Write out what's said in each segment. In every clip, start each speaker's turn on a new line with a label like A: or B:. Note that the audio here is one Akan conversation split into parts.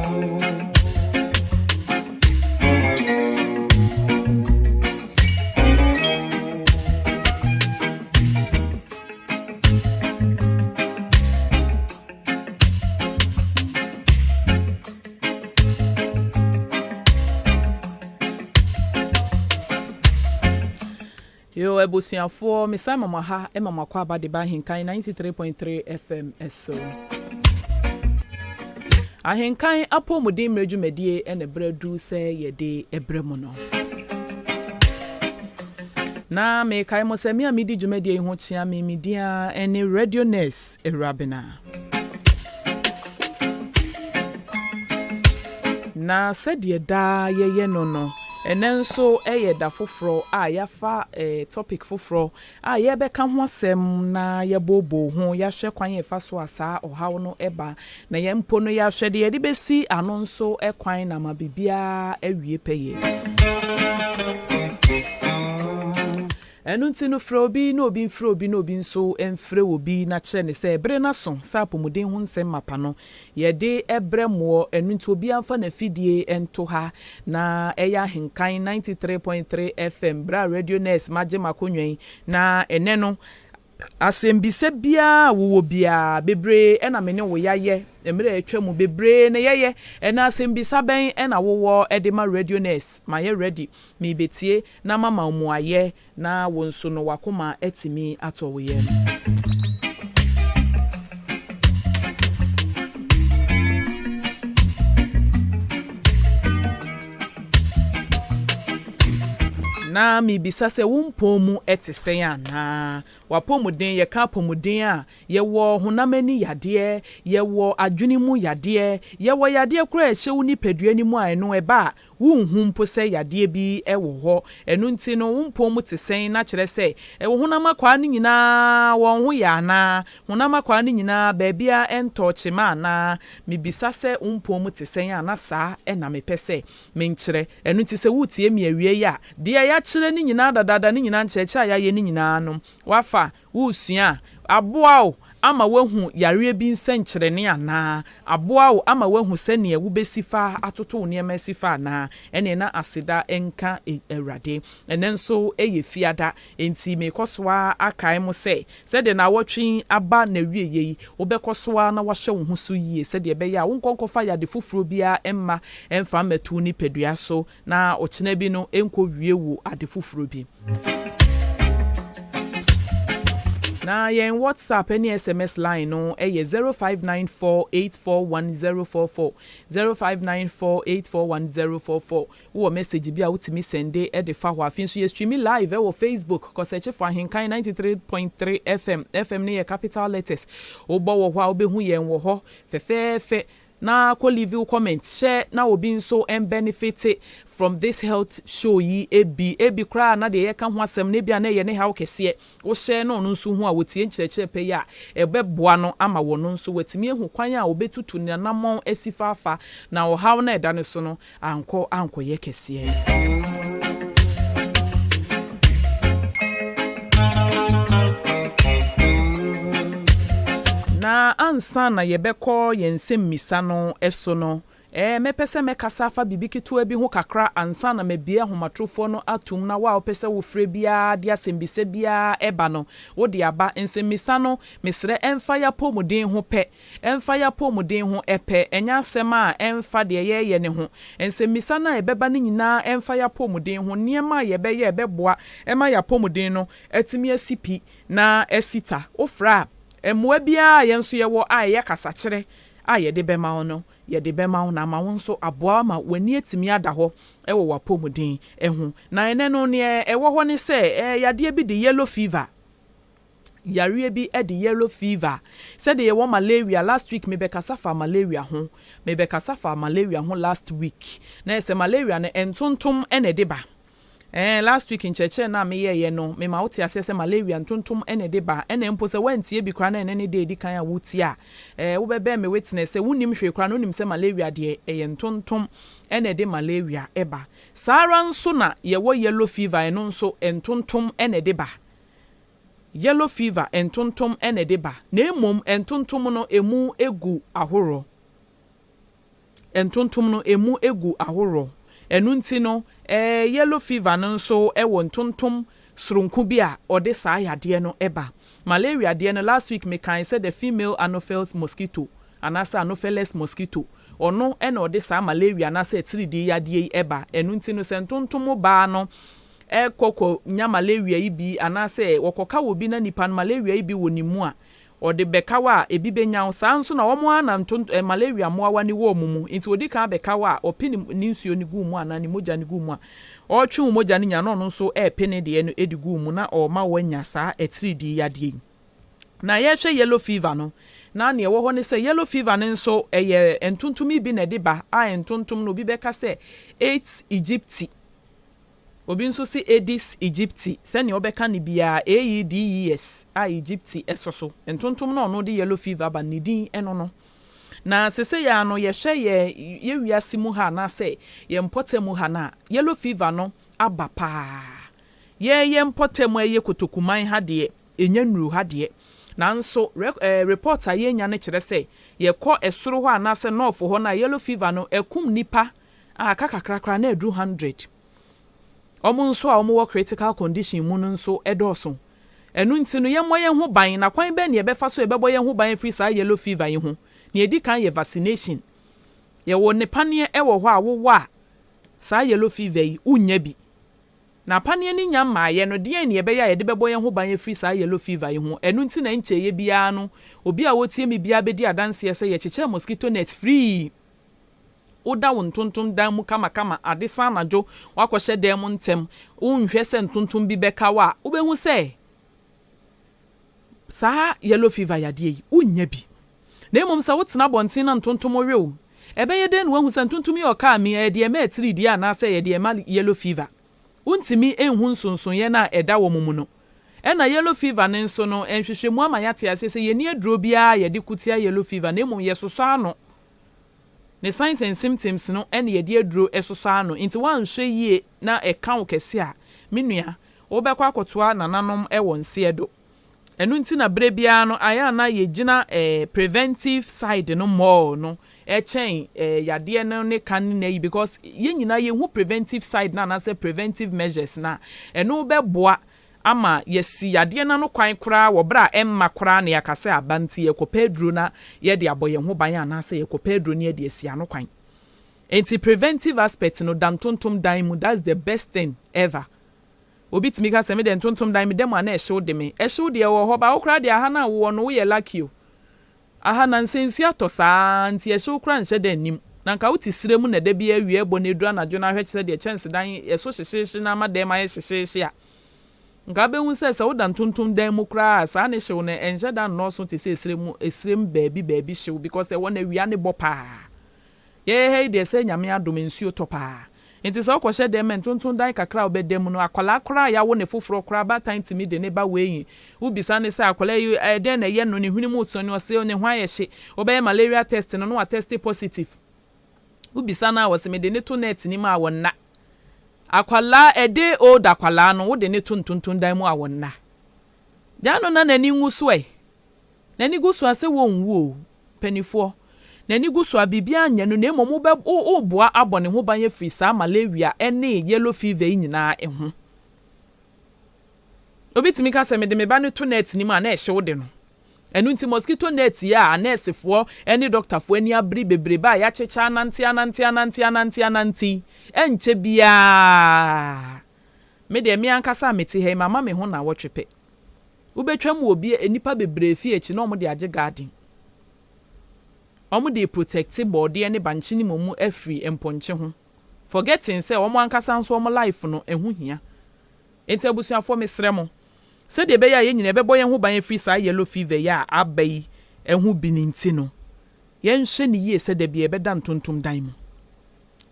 A: Yo abusuafoɔ mesan ma mo aha ma mo akɔ aba de ba Ahenkan 93.3 FM so. Ahenkan apɔmuden mmerɛ dwumadie na ɛberɛ adu sɛ yɛde brɛ mo no. Na mekae mo sɛ me a medi dwumadie yi ho kyea me me din ara ne Radio Nurse Awurabena. Na sɛdeɛ daa yɛyɛ no no, ɛnɛ nso yɛ da foforɔ a yɛafa eh, topic foforɔ a yɛrebɛka ho asɛm na yɛabooboo ho, yɛahwɛ kwan a yɛfa so a saa ɔhaw no ba, na yɛn mpo no yɛahwɛ deɛ yɛde bɛsi ano nso kwan na ama biribiara awie pɛyɛ. Ɛno nti no, frɛ obi na obi mfrɛ obi na obi nso mfrɛ obi na kyerɛ no sɛ bere no aso sɛ apɔmuden ho nsɛm mapa no yɛde brɛ moɔ. Ɛno nti obiara mfa n'afidie nto ha na ɛyɛ Ahenkan 93.3 FM berɛ a Radio Nurse magye m'akonnwa yi na ɛnɛ no asɛmbisa biara a wowɔ biara bebree na me ne wo yɛayɛ mmerɛ a atwa mu bebree na yɛyɛ ɛnɛ asɛmbisa bɛn na wowɔ de ma Radio Nurse mayɛ ready merebɛtie na mama wo mmuaeɛ na wo nso no w'akoma atumi atɔ wo yam. Na mebisa sɛ wo mpɔn mu te sɛn anaa? W'apɔmuden, yɛka apɔmuden a, yɛwɔ honam ani yadeɛ, yɛwɔ adwene mu yadeɛ, yɛwɔ yadeɛ koraa a ɛhyɛ wo nipadua no mu a ɛno ɛba a, Wunhu mpo sɛ yadeɛ bi wɔ hɔ. Ɛno nti no, wo mpɔn mu te sɛn? Na kyerɛ sɛ, wo honam akwaa no nyinaa, wɔn ho yɛ anaa? Honam akwaa no nyinaa, baabiara ntɔɔ kyema anaa? Mebisa sɛ wo mpɔn mu te sɛn a, na saa na mepɛ sɛ menkyerɛ. Ɛno nti sɛ woretie me awiei a, deɛ yɛakyerɛ no nyinaa dadaada no nyinaa, nkyerɛkyerɛ a yɛayɛ no nyinaa no, woafa, woresua a, aboa wo ama woahu yareɛ bi nsɛnkyerɛnne anaa? Aboa wo ama woahu sɛdeɛ wobɛsi fa atoto wo nneɛma asi fa anaa? Ɛnneɛ na aseda nka Awurade. Ɛnnɛ nso yɛ Fiada, enti merekɔ so ara akae mo sɛ, sɛdeɛ nnawɔtwe yi aba n'awieeɛ yi, wobɛkɔ so ara na woahyɛ wo ho so yie sɛdeɛ ɛbɛyɛ a wonkɔ nkɔfa yade foforɔ biara mma ɛmfa mmɛto wo nipadua so na ɔkyena bi no ɛnkɔwie wo ade foforɔ bi. Na yɛn WhatsApp ne SMS line no yɛ 0594841044, 0594841044. Wowɔ message bi a wotumi sɛnde de fa hɔ. Afei nso yɛ streami live wɔ Facebook, kɔ search for Ahenkan 93.3 FM, FM no yɛ capital letters. Wobɔ wɔ hɔ a wobɛhu yɛn wɔ hɔ fɛfɛɛfɛ. Na kɔ leave wo comment hyɛ na obi nso mbenefite from this health show yi ebi ebi koraa na deɛ yɛka ho asɛm no ebia na ɛyɛ ne haw kɛseɛ wo hyɛ na ɔno nso hu a wɔtie nkyerɛkyerɛ pɛ yi a ɛbɛboa no ama wɔno nso watumi ahu kwan a ɔbɛtutu nanamɔn asi fa afa na ɔhaw no a ɛda ne so no ankɔ ankɔyɛ kɛseɛ. Na ansa na yɛbɛkɔ yɛn nsɛmmisa no so no, eh, mɛpɛ sɛ mɛkasa afa biribi ketewa bi ho kakra ansa na mabue ahomatorofoɔ no atom na wo a wopɛ sɛ wofrɛ biara de asɛmmisa biara ba no, wode aba. Nsɛmmisa no, mesrɛ ɛmfa y'apɔmuden ho pɛ. Ɛmfa y'apɔmuden ho pɛ, ɛnyɛ asɛm a ɛmfa deɛ yɛreyɛ no ho. Nsɛmmisa no a ɛbɛba no nyinaa ɛmfa y'apɔmuden ho, nneɛma a yɛbɛyɛ a ɛbɛboa ma y'apɔmuden no atumi asi pi na asi ta. Wofrɛ a, mmoa biara a yɛn nso yɛwɔ a ɛyɛ kasakyerɛ a yɛde bɛma wo no, yɛde bɛma wo na ama wo nso aboa wo ama w'ani atumi ada hɔ wɔ w'apɔmuden ho. Na ɛnnɛ no, deɛ ɛwɔ hɔ ne sɛ, yadeɛ bi de yellow fever. Yareɛ bi de yellow fever. Sɛdeɛ yɛwɔ malaria, last week mebɛkasa faa malaria ho. Mebɛkasa faa malaria ho last week. Na yɛ sɛ malaria no ntontom na ɛde ba. Ɛɛ last week nkyerɛkyerɛ no a meyɛeɛ no, mema wote aseɛ sɛ malaria ntontom na ɛde ba. Ɛna mpo sɛ woantie bi koraa na ɛnɛ ne da ɛdi kan a wotie a, ɛɛ wobɛbɛn me witness sɛ wonnim hwee koraa no wonim sɛ malaria deɛ ɛyɛ ntontom na ɛde malaria ba. Saa ara nso na yɛwɔ yellow fever, ɛno nso ntontom na ɛde ba. Yellow fever ntontom na ɛde ba, na mmom ntontom no emu gu ahoroɔ. Ntontom no, emu gu ahoroɔ. Ɛno nti no, ɛɛ yellow fever no nso wɔ ntontom soronko bi a ɔde saa yadeɛ no ba. Malaria deɛ no, last week mekae sɛ the female anopheles mosquito anaasɛ anopheles mosquito, ɔno na ɔde saa malaria anaasɛ atiridii yadeɛ yi ba. Ɛno nti no, sɛ ntontom baa no kɔ kɔ nya malaria yi bi anaasɛ wɔkɔka wɔ bi na nipa no malaria yi bi wɔ ne mu a, ɔde bɛka wo a, ebi bɛnya wo. Saa nso na wɔn ara na ntonto eh, malaria mmoawa no wɔ wɔn mu. Nti ɔdi kan bɛka wo a, ɔpe ne, ne nsuo no gu wo mu anaa ne mogya no gu wo mu a, ɔretwe wo mogya no nyinaa na ɔno nso repe ne deɛ no de gu wo mu na ɔrema woanya saa atiridii yadeɛ yi. Na yɛhwɛ yellow fever no, na nea ɛwɔ hɔ ne sɛ yellow fever no nso ɛyɛ ntontom yi bi na ɛde ba a ntontom no obi bɛka sɛ Aedes aegypti. Obi nso se Aedes aegypti, sɛnea wobɛka no biara, A-E-D-E-S a aegypti sɔ so. Ntontom no a ɔno de yellow fever ba no, ne din no no. Na sesei ara no, yɛhwɛ yɛn yɛn wiase mu ha anaasɛ yɛn mpɔtam mu ha no a, yellow fever no aba paa. Yɛn yɛn mpɔtam a ɛyɛ Kotokuman ha deɛ, ɛnya nnuru ha deɛ. Nanso rɛ ɛɛ report a yɛnya no kyerɛ sɛ, yɛkɔ soro hɔ anaasɛ north hɔ no a, yellow fever no, akum nnipa a aka kakra koraa na aduru 100. Wɔn nso a wɔwɔ critical condition mu no nso dɔɔso. Ɛno nti no, yɛmmɔ yɛn ho ban. Na kwan bɛn na yɛbɛfa so a yɛbɛbɔ yɛn ho ban afiri saa yellow fever yi ho? Nea ɛdi kan yɛ vaccination. Yɛwɔ ne paneɛ wɔ hɔ a wowɔ a, saa yellow fever yi, wonnya bi. Na paneɛ no nya mmaeɛ no, deɛn na yɛbɛyɛ a yɛde bɛbɔ yɛn ho ban afiri saa yellow fever yi ho? Ɛno nti na nkyɛeɛ biara no, obi a ɔtie me biara bɛdi adanseɛ sɛ yɛkyekyɛɛ mosquito net free. Woda wo ntontom dan mu kamakama, ade sa anadwo, woakɔhyɛ dan mu ntɛm, wonhwɛ sɛ ntontom bi bɛka wo a, wobɛhu sɛ saa yellow fever yadeɛ yi, wonnya bi. Na mmom sɛ wotena abɔnten na ntontom we wo, ɛbɛyɛ dɛn na woahu sɛ ntontom yi a ɔkaa me yi, ɛyɛ deɛ ɛma atiridii anaasɛ ɛyɛ deɛ ɛma yellow fever? Wontumi nhu nsonsonoeɛ no a ɛda wɔn mu no. Ɛna yellow fever no nso no, nhwehwɛmu ama yɛate aseɛ sɛ yɛnni aduro biara a yɛde ko tia yellow fever, na mmom yɛsosɔ ano. Ne signs and symptoms no na yɛde aduro sosɔ ano. Nti woanhwɛ yie na ɛka wo kɛse a, me nua, wobɛkɔ akɔtoa nananom wɔ nseɛ do. Ɛno nti na berɛ biara no ayɛ a na yɛgyina eh, preventive side no more no ɛkyɛn eh, yadeɛ no ne ka ne na yi because yɛn nyinaa yɛhu preventive side no anaasɛ preventive measures no a, ɛno bɛboa ama yɛasi yadeɛ no ano kwan koraa wɔ berɛ a ɛmma koraa na yɛaka sɛ aba nti yɛkɔpɛ aduro na yɛde abɔ yɛn ho ban anaasɛ yɛkɔpɛ aduro na yɛde asi ano kwan. Nti preventive aspect no da ntontom dan mu, that's the best thing ever. Obi tumi ka sɛ me deɛ ntontom dan meda mu a na ɛhyew de me. Ɛhyew deɛ ɛwɔ hɔ ba wo koraa deɛ aha no a wowɔ no woyɛ lucky o. Aha nansa nsuo atɔ saa nti ɛhyew koraa nhyɛ da nnim. Na nka wote serɛ mu na da biara awia ɛbɔ na ɛduru anadwo na ahwɛ kyerɛ deɛ kyɛnsedan ɛso hyehyeehye na ama dan mu ayɛ hyehyeehye a, nka wobɛhu sɛ sɛ woda ntontom dan mu koraa a saa ne hyew no ɛnhyɛ da nnɔɔso te sɛ ɛserɛ mu ɛserɛ mu baabi baabi hyew because ɛhɔ no awia no bɔ paa. Yɛyɛ ha yi deɛ sɛ Nyame adom nsuo tɔ paa nti sɛ wokɔhyɛ dɛm a ntontom dan kakra a wobɛda mu no akwadaa koraa a yawo no foforɔ koraa baatan tumi de ne ba wei wobisa no sɛ akwadaa yi ɛdɛn na ɛyɛ no ne hwene mu sɔ ne ɔse ne ho ayɛ hye wobɛyɛ malaria test no na wateste positive wobisa no a wɔse mede ne to net no mu a wɔnna akwadaa a day old akwadaa no wode ne to ntontom dan mu a wɔnna gyaa no na n'ani nwu so ɛ. N'ani gu so a sɛ wɔnwu o, mpaninfoɔ, n'ani gu so a biribiara nyɛ no na mmom wobɛ wo woboa abɔ ne ho ban afiri saa malaria ne yellow fever yi nyinaa ho. Obi tumi ka sɛ mede me ba no to net no mu a na ɛhye wo de no. Ɛno nti mosquito net yi a anɛɛsefoɔ ne dɔktafoɔ ani abere bebrebe a yɛakyekyɛ anante anante anante anante anante yi, ɛnkyɛ biara me deɛ me ankasa a mete ha yi mama me ho nnawɔtwe pɛ. Wobɛtwam wɔ bi nnipa bebree fie akyi na wɔde agye garden. Wɔde reprotecte bɔɔdeɛ ne bankye ne momu afiri mponkye ho. Forgetting sɛ wɔn ankasa nso wɔn life no ɛho hia. Enti abusuafoɔ mesrɛ mo, sɛdeɛ ɛbɛyɛ a yɛn nyinaa yɛbɛbɔ yɛn ho ban afiri saa yellow fever yi a aba yi ho bi no nti no, yɛnhwɛ no yie sɛ da biara yɛbɛda ntontom dan mu.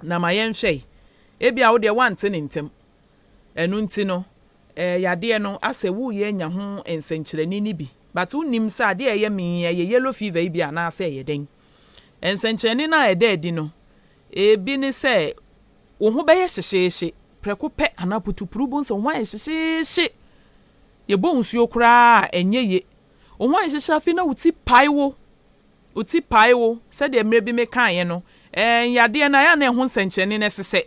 A: Na ma yɛnhwɛ, ebia wo deɛ woante no ntɛm, Ɛno nti no eh yadeɛ no asɛ woreyɛ anya ho nsɛnkyerɛnne no bi but wonnim sɛ adeɛ a ɛyɛ me yi ɛyɛ yellow fever yi bi anaasɛ ɛyɛ dɛn. Nsɛnkyerɛnne no a ɛda adi no ebi ne sɛ wo ho bɛyɛ hyehyeehye prɛko pɛ anaa putupuru bohu sɛ wo ho ayɛ hyehyeehye yɛbɔ nsuo koraa a ɛnyɛ ye. Wo ho ayɛ hyehye afei na wo ti pae wo. Wo ti pae wo, sɛdeɛ mmerɛ bi mekaeɛ no. Ɛɛ, yadeɛ no ayɛ a na ɛho nsɛnkyerɛnne no ɛsesɛ.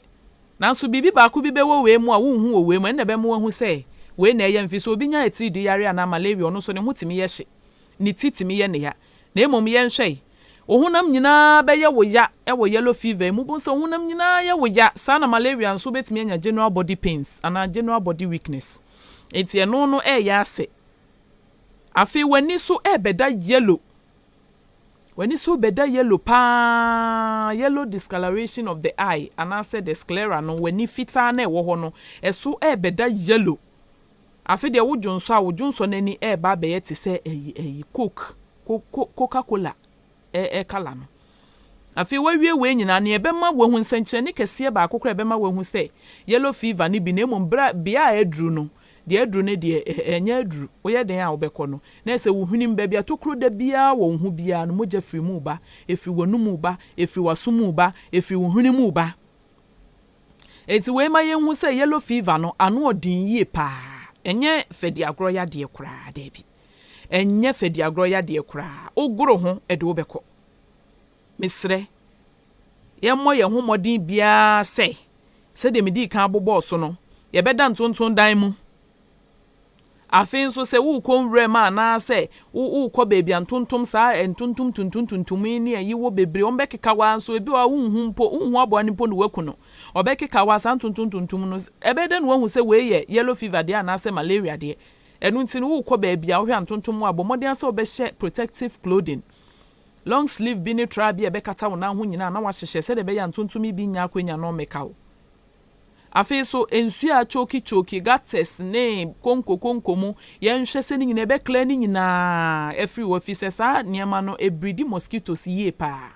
A: Nanso biribi baako bi bɛwɔ wei mu a wonhu wɔ wei mu, ɛno na ɛbɛma woahu sɛ wei na ɛyɛ. Mfi sɛ obi nya atiridii yare anaa malaria, ɔno nso ne ho tumi yɛ hye, ne ti tumi yɛ ne ya. Na mmom yɛnhwɛ yi, wo honam nyinaa bɛyɛ wo ya wɔ yellow fever mu. Bo sɛ wo honam nyinaa yɛ wo ya saa na malaria nso wobɛtumi anya general body pains anaa general body weakness. Nti ɛno no ɛyɛ asɛ. Afei w'ani so ɛbɛda yellow, w'ani so bɛda yellow paa, yellow discoloration of the eye anaasɛ the sclera no, w'ani fitaa na ɛwɔ hɔ no, ɛso ɛbɛda yellow. Afei deɛ, wodwo nso a, wodwo nso n'ani ɛreba abɛyɛ te sɛ ɛyi Coke, Coca Cola ɛ colour no. Afei wawie wei nyinaa, nea ɛbɛma wahu nsɛnkyerɛnne kɛseɛ baako koraa ɛbɛma wahu sɛ yellow fever no bi, na mmom bra bea a aduru no deɛ, aduru no deɛ, ɛnyɛ aduru, woyɛ den a wobɛkɔ no na ɛsɛ wo hwenem baabi atokuro da biara wɔ wo ho biara no, mogya firi mu ba, ɛfiri w'anum ba, ɛfiri w'aso mu ba, ɛfiri wo hwene mu ba. Eti wei ma yɛnhu sɛ yellow fever no ano ɔden yie paa. Ɛnyɛ fɛdi agorɔ yadeɛ koraa, daabi, ɛnyɛ fɛdi agorɔ yadeɛ koraa. Wogoro ho ɛde wobɛkɔ. Mesrɛ, yɛmmɔ yɛn ho mmɔden biara sɛ sɛdeɛ medii kan abobɔɔ so no, yɛbɛda ntonton dan mu. Afei nso sɛ wokɔ nwura mu anaasɛ wokɔ baabi a ntontom, saa ntontom tuntum tuntum yi ne ayi wɔ bebree, wɔn bɛkeka wa nso. Ebi wɔ a wonhu mpo, wonhu aboa no mpo na waku no, ɔbɛkeka wa. Saa ntontom tuntum no, ɛbɛyɛ dɛ na wahu sɛ wei yɛ yellow fever deɛ anaasɛ malaria deɛ? Ɛno nti no, wokɔ baabi a wohwɛ a ntontom wɔ a, bɔ mmɔden sɛ wobɛhyɛ protective clothing, long sleeve bi ne traa bi a ɛbɛkata wo nan ho nyinaa na wahyehyɛ, sɛdeɛ ɛbɛyɛ a ntontom yi bi nya akɔnya na ɔmmɛka wo. Afei so nsuo a choke choke, gutters ne konko konko mu, yɛnhwɛ sɛ ne nyinaa ɛbɛclear ne nyinaa afiri wɔ fi sɛ saa nneɛma no ɛbreed mosquitoes yie paa.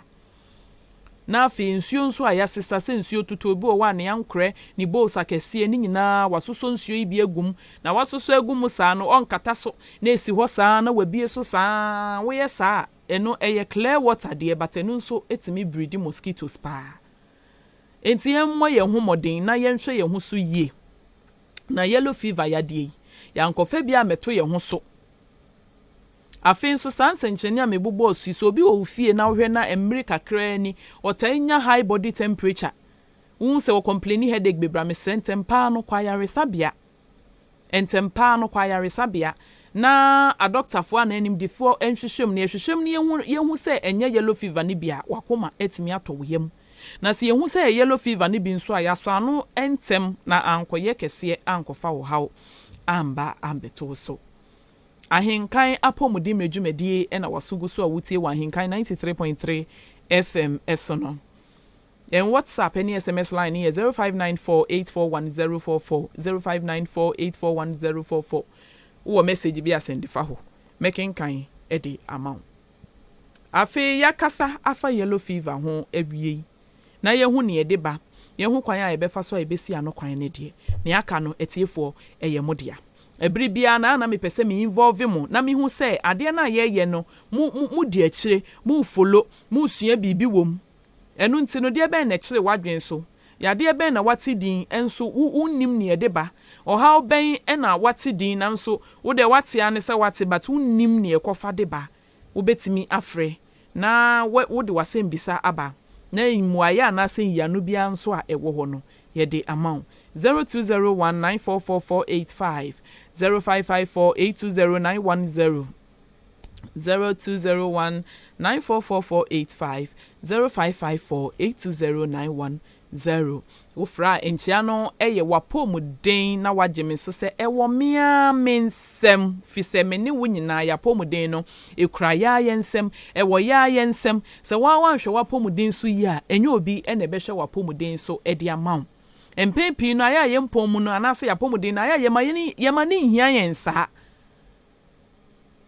A: Na afei nsuo nso a yɛasesa sɛ nsuo totɔ, bi wɔ hɔ a ne ankorɛ ne bowls akɛseɛ ne nyinaa wasosɔ nsuo yi bi agu mu, na wasosɔ agu mu saa no, ɔnkata so na esi hɔ saa na wabie so saa. Woyɛ saa, ɛno ɛyɛ clear water deɛ, but ɛno nso etumi breed mosquitoes paa. Nti yɛmmɔ yɛn ho mmɔden na yɛnhwɛ yɛn ho so yie na yellow fever yadeɛ yi, yɛankɔfa bi a mɛto yɛn ho so. Afei nso saa nsɛnkyerɛnne a mebobɔɔ so yi, sɛ obi wɔ wo fie na wohwɛ na mmere kakraa ni ɔtaa nya high body temperature, wohu sɛ wɔcomplain headache bebree a, mesrɛ, ntɛm paa no kɔ ayaresabea, ntɛm paa no kɔ ayaresabea na adɔktafoɔ anaa animdifoɔ nhwehwɛ mu. Na yɛhwehwɛ mu no, yɛhu sɛ ɛnyɛ yellow fever no bi a, wakoma atumi atɔ wo yam. Na sɛ yɛhu sɛ ɛyɛ yellow fever no bi nso a, yɛasɔ ano ntɛm na ankɔyɛ kɛseɛ ankɔfa wo haw amba ambɛto wo so. Ahenkan apɔmuden mmerɛ dwumadie ɛna waso gu so a wotie wɔ Ahenkan 93.3 FM ɛso no. Yɛn WhatsApp ne SMS line yɛ 0594841044, 0594841044. Wowɔ message bi asɛnde fa hɔ, mɛkenkan de ama wo. Afei yɛakasa afa yellow fever ho awie yi na yɛhu nea ɛde ba, yɛhu kwan a yɛbɛfa so a yɛbɛsi ano kwan no deɛ, nea aka no, atiefoɔ, ɛyɛ mo dea. Ɛbere biara na ana mepɛ sɛ me involve mo na mehu sɛ adeɛ no a yɛyɛ no, mo di akyire, mo follow, mo sua biribi wɔ mu. Ɛno nti no, deɛ bɛn na ɛkyerɛ w'adwene so? Yadeɛ bɛn na wate din nso wonnim nea ɛde ba? Ɔhaw bɛn na wate din nanso wo deɛ wate ara ne sɛ wate, but wonnim nea ɛkɔfa de ba? Wobɛtumi afrɛ na wode w'asɛmbisa aba na mmuayɛ anaasɛ nyiano biara nso a ɛwɔ hɔ no, yɛde ama wo. 0201 944485, 0554 820910, 0201 944485, 0554 820910. Wofra a, nkyia no yɛ w'apɔmuden na wagye me so sɛ ɛwɔ mmea me nsɛm fi sɛ me ne wo nyinaa yɛapɔmuden no ekura yaa yɛn nsɛm, ɛwɔ yaa yɛn nsɛm. Sɛ wɔn a wɔanhwɛ w'apɔmuden so yie a, ɛnyɛ obi ɛna ɛbɛhwɛ w'apɔmuden so ɛde ama wo. Mpɛn pii no, ayɛ a yɛn mpɔn mu no anaasɛ yɛapɔmuden no, ayɛ a yɛma ne nhia yɛn saa.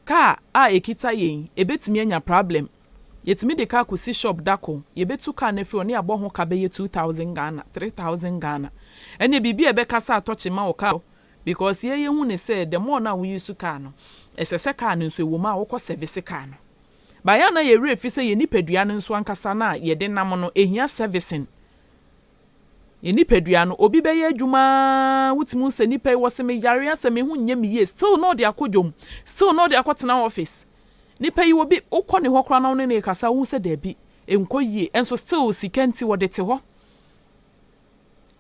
A: Kaa a ekita yɛn ebetumi anya problem. Yɛtumi de kaa kɔsi shop dako, yɛbɛtu kaa no afiri hɔ ne abɔ ho ka bɛyɛ 2000 Ghana, 3000 Ghana. Ɛnna biribi a ɛbɛkasa atɔkye ma wɔ kaa, because yɛyɛ hu ne sɛ the more na woyi so kaa no, ɛsɛ sɛ kaa no nso ɛwɔ mu a wokɔ service kaa no baayɛ na yɛwerɛ fi sɛ yɛn nipadua no nso ankasa no a yɛde nam no ehia servicing. Yɛn nipadua no, obi bɛyɛ adwuma, wotumi sɛ nipa yi wɔ sɛ me yare asɛ me ho nyɛ me yie, still na ɔde akɔ dwom, still na ɔde akɔtena office. Nipa yi, obi wokɔ ne hɔ koraa na wo ne ne kasa, wohu sɛ daabi. Ɛnkɔ yie. Nso still sika nti wɔde te hɔ.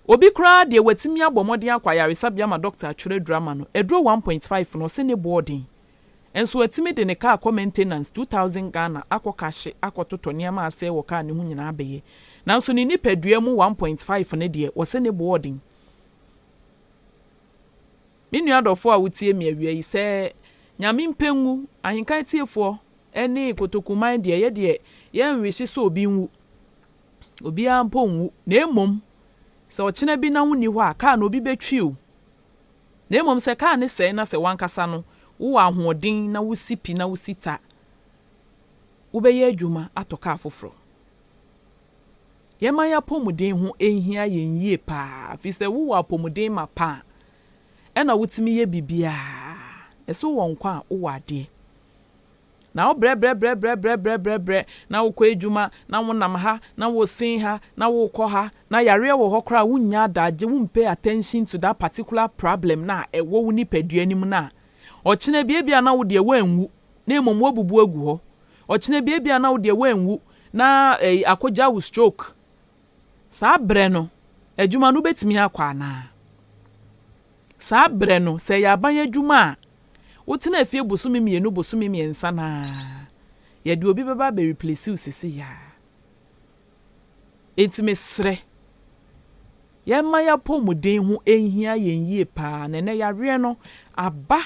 A: Obi koraa deɛ watumi abɔ mmɔden akɔ ayaresabea ma dɔkta atwerɛ aduro ama no. Aduro 1.5 no, ɔse ne boɔ den. Nso watumi de ne kaa kɔ maintenance 2000 Ghana akɔ kahye akɔtotɔ nneɛma a asɛe wɔ kaa no ho nyinaa abɛyɛ. Nanso ne nipadua mu 1.5 no deɛ, wɔse ne boɔ den. Me nua dɔfoɔ a wotie me awia yi, sɛ Nyame mpɛ nwu, Ahenkan atiefoɔ ne Kotokuman deɛ, yɛ deɛ yɛnwehye sɛ obi nwu. Obiara mpo nwu. Na mmom, sɛ ɔkyena bi na wonni hɔ a, kaa no obi bɛtwi o. Na mmom sɛ kaa no sɛe na sɛ w'ankasa no wowɔ ahoɔden na wosi pi na wosi ta, wobɛyɛ adwuma atɔ kaa foforɔ. Yɛmma yɛn apɔmuden ho nhia yɛn yie paa, firi sɛ wowɔ apɔmuden mapa a, ɛna wotumi yɛ biribiara. Ɛsɛ wowɔ nkwa a, wowɔ adeɛ. Na wobrɛbrɛbrɛbrɛbrɛbrɛbrɛ na wokɔ adwuma na wonam ha na wosen ha na wokɔ ha na yareɛ wɔ hɔ koraa, wonnya adagye, wompay attention to that particular problem na ɛwɔ wo nipadua no mu no a, ɔkyena bi ebia na wo deɛ woanwu na mmom woabubu agu hɔ. Ɔkyena bi ebia na wo deɛ woanwu na akɔgya wo stroke. Saa berɛ no, adwuma no wobɛtumi akɔ anaa? Saa berɛ no, sɛ ɛyɛ aban adwuma a, wotena fie bosome 2, bosome 3 naa, yɛde obi bɛba abɛ replace wo sisi yaa. Enti mesrɛ, yɛmma yɛapɔmuden ho nhia yɛn yie paa na ɛnɛ yareɛ no aba.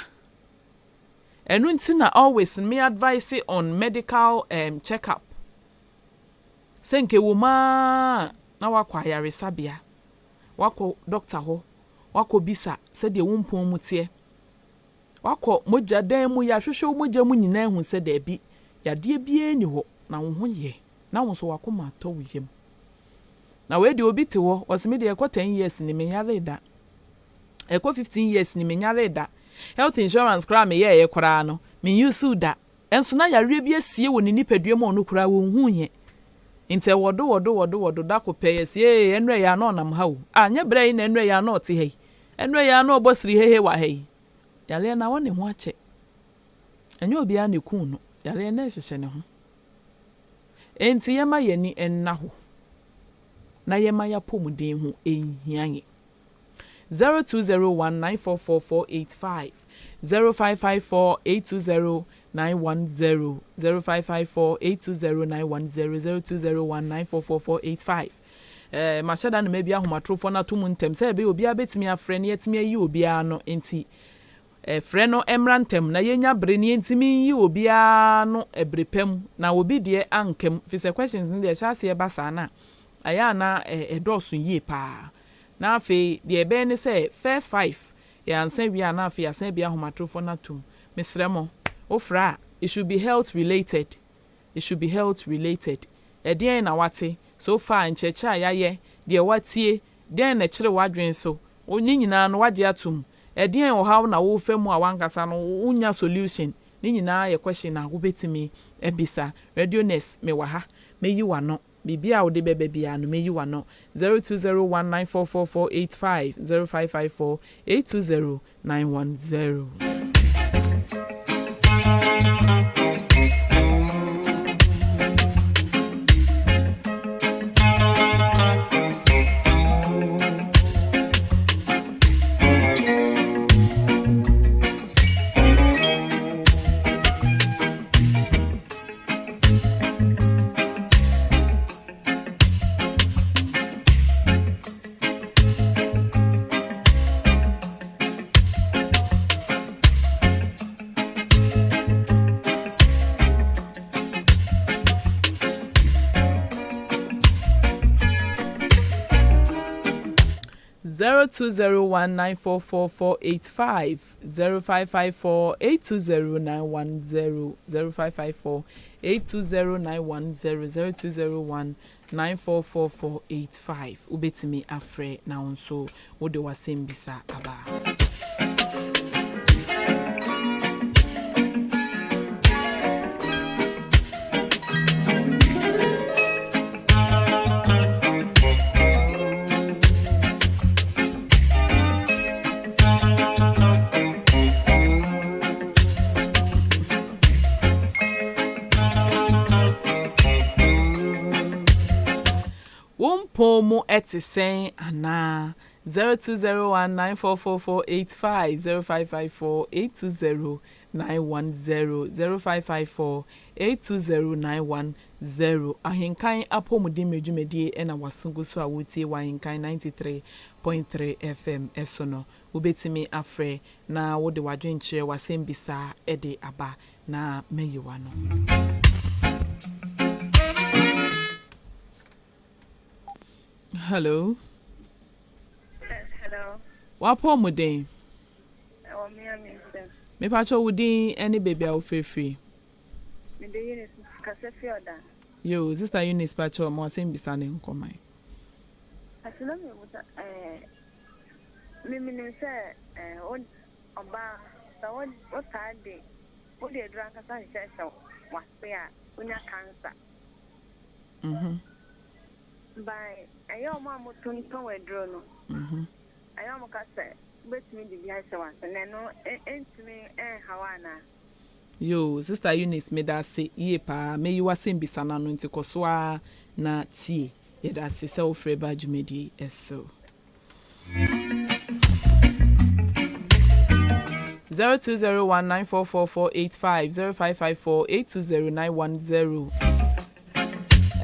A: Ɛno nti na always me advise on medical check up. Sɛ nke wɔ mu ara na wakɔ ayaresabea, wakɔ doctor hɔ, wakɔ bisa sɛdeɛ wo mpɔn mu teɛ. Wakɔ mogya dan mu, yɛahwehwɛ wo mogya mu nyinaa ahu sɛ daabi, yadeɛ biara nni hɔ na wo ho yɛ na wo nso w'akoma atɔ wo yam. Na wei deɛ obi te hɔ, ɔse me deɛ ɛkɔ 10 years ni menyaree da. Ɛkɔ 15 years ni menyaree da. Health insurance koraa meyɛɛyɛ koraa no, menyuse da. Ɛnso na yareɛ bi asie wɔ ne nipadua mu a ɔno koraa wɔnhu yɛ. Nti ɛwɔdo wɔdo wɔdo wɔdo da ko pɛ yɛsi ee ɛnura yɛ ano ɔnam ha o. A nyɛ brɛ yi na ɛnura yɛ ano ɔte ha yi. Ɛnura yɛ ano ɔbɔ siri hehe wɔ ha yi. Yareɛ na awɔ ne ho akyɛ. Ɛnyɛ obiara na ekun no. Yareɛ na ɛhyehyɛ ne ho. Enti yɛma yɛni nna hɔ na yɛma yɛapɔmuden ho nhia yɛn. 0201944485, 0554820910, 0554820910, 0201944485. Mahyɛ da no ma bi ahomatorofoɔ no ato mu ntɛm sɛ ɛbɛyɛ obiara bɛtumi afrɛ na yɛtumi ayi obiara no, nti frɛ no mmra ntɛm na yɛnya bere na yɛntumi nyi obiara no ɛbere pa mu na obi deɛ ankam, fi sɛ questions no deɛ ɛhyɛ aseɛ ba saa na ɛyɛ ana ɛdɔɔso yie paa. Na afei deɛ ɛbɛyɛ ne sɛ first five yɛansa wie a, na afei yɛasan bi ahomatorofoɔ no atom. Mesrɛ mo, wofrɛ a, it should be health related, it should be health related. Ɛdeɛn na wate so far, nkyerɛkyerɛ a yɛayɛ deɛ watie, deɛn na ɛkyerɛ w'adwene so, ne nyinaa no wagye atom, ɛdeɛn ɔhaw na wofa mu a wankasa no wonya solution, ne nyinaa yɛ question a wobɛtumi abisa. Radio Nurse mewɔ ha, meyi w'ano. Biribi a wode bɛba biara no, meyi w'ano. 0201944485, 0554820910. 0201944485, 0554820910, 0554820910, 0201944485. Wobɛtumi afrɛ na wo nso wode w'asɛm bisa aba. Wo mpɔn mu te sɛn anaa? 0201 944485 0554 820 910 0554 820 910 Ahenkan apɔmuden mmerɛ dwumadie na waso gu so a woretie wɔ Ahenkan 93.3 FM so no. Wobɛtumi afrɛ na wode w'adwenkyerɛ, w'asɛmbisa de aba na mayi w'ano. Hello.
B: Hello.
A: W'apɔmuden?
B: Ɛwɔ me a me nsam.
A: Mepakyɛ wo din ne baabi a wofirifiri.
B: Mede Eunice kasa fi ɔdan.
A: Yo, Sister Eunice pakyɛ mo asɛm bisa ne nkɔman.
B: Ase na mebusa ɛɛ memenim sɛ ɛɛ wo ɔbaa sɛ wo wotaa de wode aduru ankasa hyehyɛhyɛ w'ase a wonya cancer.
A: Mhm.
B: By ɛyɛ wɔn a wɔtontɔn aduro no.
A: Mhm.
B: Ɛyɛ wɔn ka sɛ wobɛtumi de bi ahyɛ w'ase na ɛno ɛntumi ɛnha wo anaa?
A: Yoo sister Eunice medase yie paa mɛyi w'asɛmbisa no ano nti kɔso ara na tie yɛdase sɛ wofrɛ baa dwumadie yi so. 0201944485 0554 820910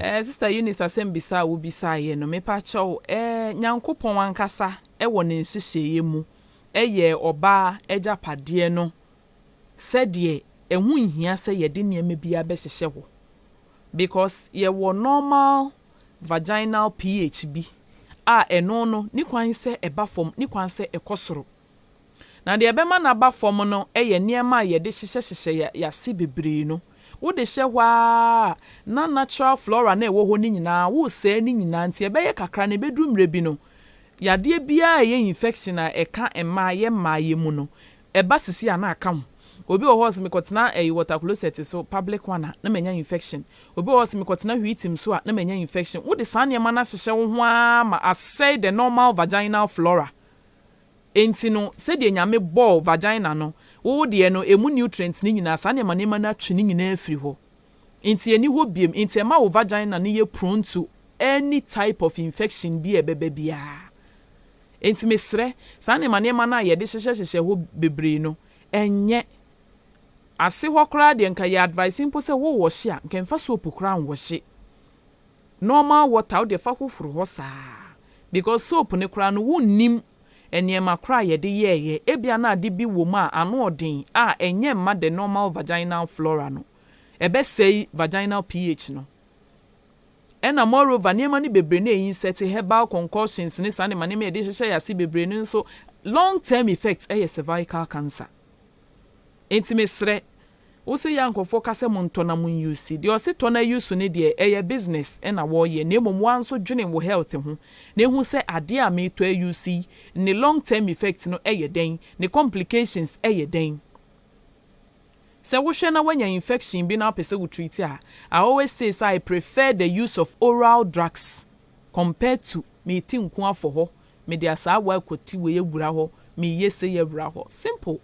A: Eh, Sister Eunice asɛmbisa a wobisaeɛ no mepakyɛw eh, Nyankopɔn ankasa wɔ ne nhyehyɛeɛ mu yɛɛ ɔbaa agyapadeɛ no sɛdeɛ ɛho nhia sɛ yɛde nneɛma biara bɛhyehyɛ hɔ because yɛwɔ normal vaginal pH bi a ɛno no ne kwan sɛ ɛba fam ne kwan sɛ ɛkɔ soro. Na deɛ ɛbɛma no aba fam no yɛ nneɛma a yɛde hyehyɛhyehyɛ yɛn ase bebree no. Wode hyɛ hɔ ara a, na natural flora no a ɛwɔ hɔ no nyinaa, woresɛe ne nyinaa nti ɛbɛyɛ kakra no ɛbɛduru mmerɛ bi no, yadeɛ biara a ɛyɛ infection a ɛka mmaa, yɛ mmaa yɛ mu no, ɛba sisi a na aka ho. Obi wɔ hɔ a ɔse mekɔtena ɛyi water closet so, public one a, na manya infection. Obi wɔ hɔ a ɔse mekɔtena wheatim so a, na manya infection. Wode saa nneɛma no ahyehyɛ wo ho ara ma asɛe the normal vaginal flora. Enti no, sɛdeɛ Nyame bɔɔ vagina no, wo deɛ no, ɛmu nutrients no nyinaa, saa nneɛma nneɛma no atwe ne nyinaa afiri hɔ. Enti ɛnni hɔ biom. Enti ɛma wo vagina no yɛ prone to any type of infection bi a ɛbɛba biara. Enti mesrɛ, saa nneɛma nneɛma no a yɛde hyehyɛ hyehyɛ hɔ bebree no, ɛnyɛ. Ase hɔ koraa deɛ nka yɛ advice mpo sɛ wo wɔhye a, nka mfa soap koraa nwɔhye. Normal water wo deɛ fa hohoro hɔ saa because soap no koraa no wonnim nneɛma koraa a yɛde yɛɛyɛ, ebia na ade bi wɔ mu a ano ɔden a ɛnyɛ mma the normal vaginal flora no, ɛbɛsɛe vaginal pH no. Ɛna moreover nneɛma no bebree no a ɛinsert herbal concoctions ne saa nneɛma nneɛma a yɛde hyehyɛ yɛn ase bebree no nso long term effect yɛ cervical cancer. Enti mesrɛ wo sɛ yɛ a nkurɔfoɔ ka sɛ montɔ na mon use, deɛ ɔse tɔ na use no deɛ ɛyɛ business na wɔyɛ na mmom woa nso dwene wo health ho na hu sɛ adeɛ a meretɔ a use yi ne long term effect no yɛ dɛn, ne complications yɛ dɛn. Sɛ wohwɛ na woanya infection bi na wopɛ sɛ wo treat a, I always say sɛ I prefer the use of oral drugs compared to mete nku afɔ hɔ, mede asaawa akɔti wei awura hɔ, meyɛ sei awura hɔ. Simple.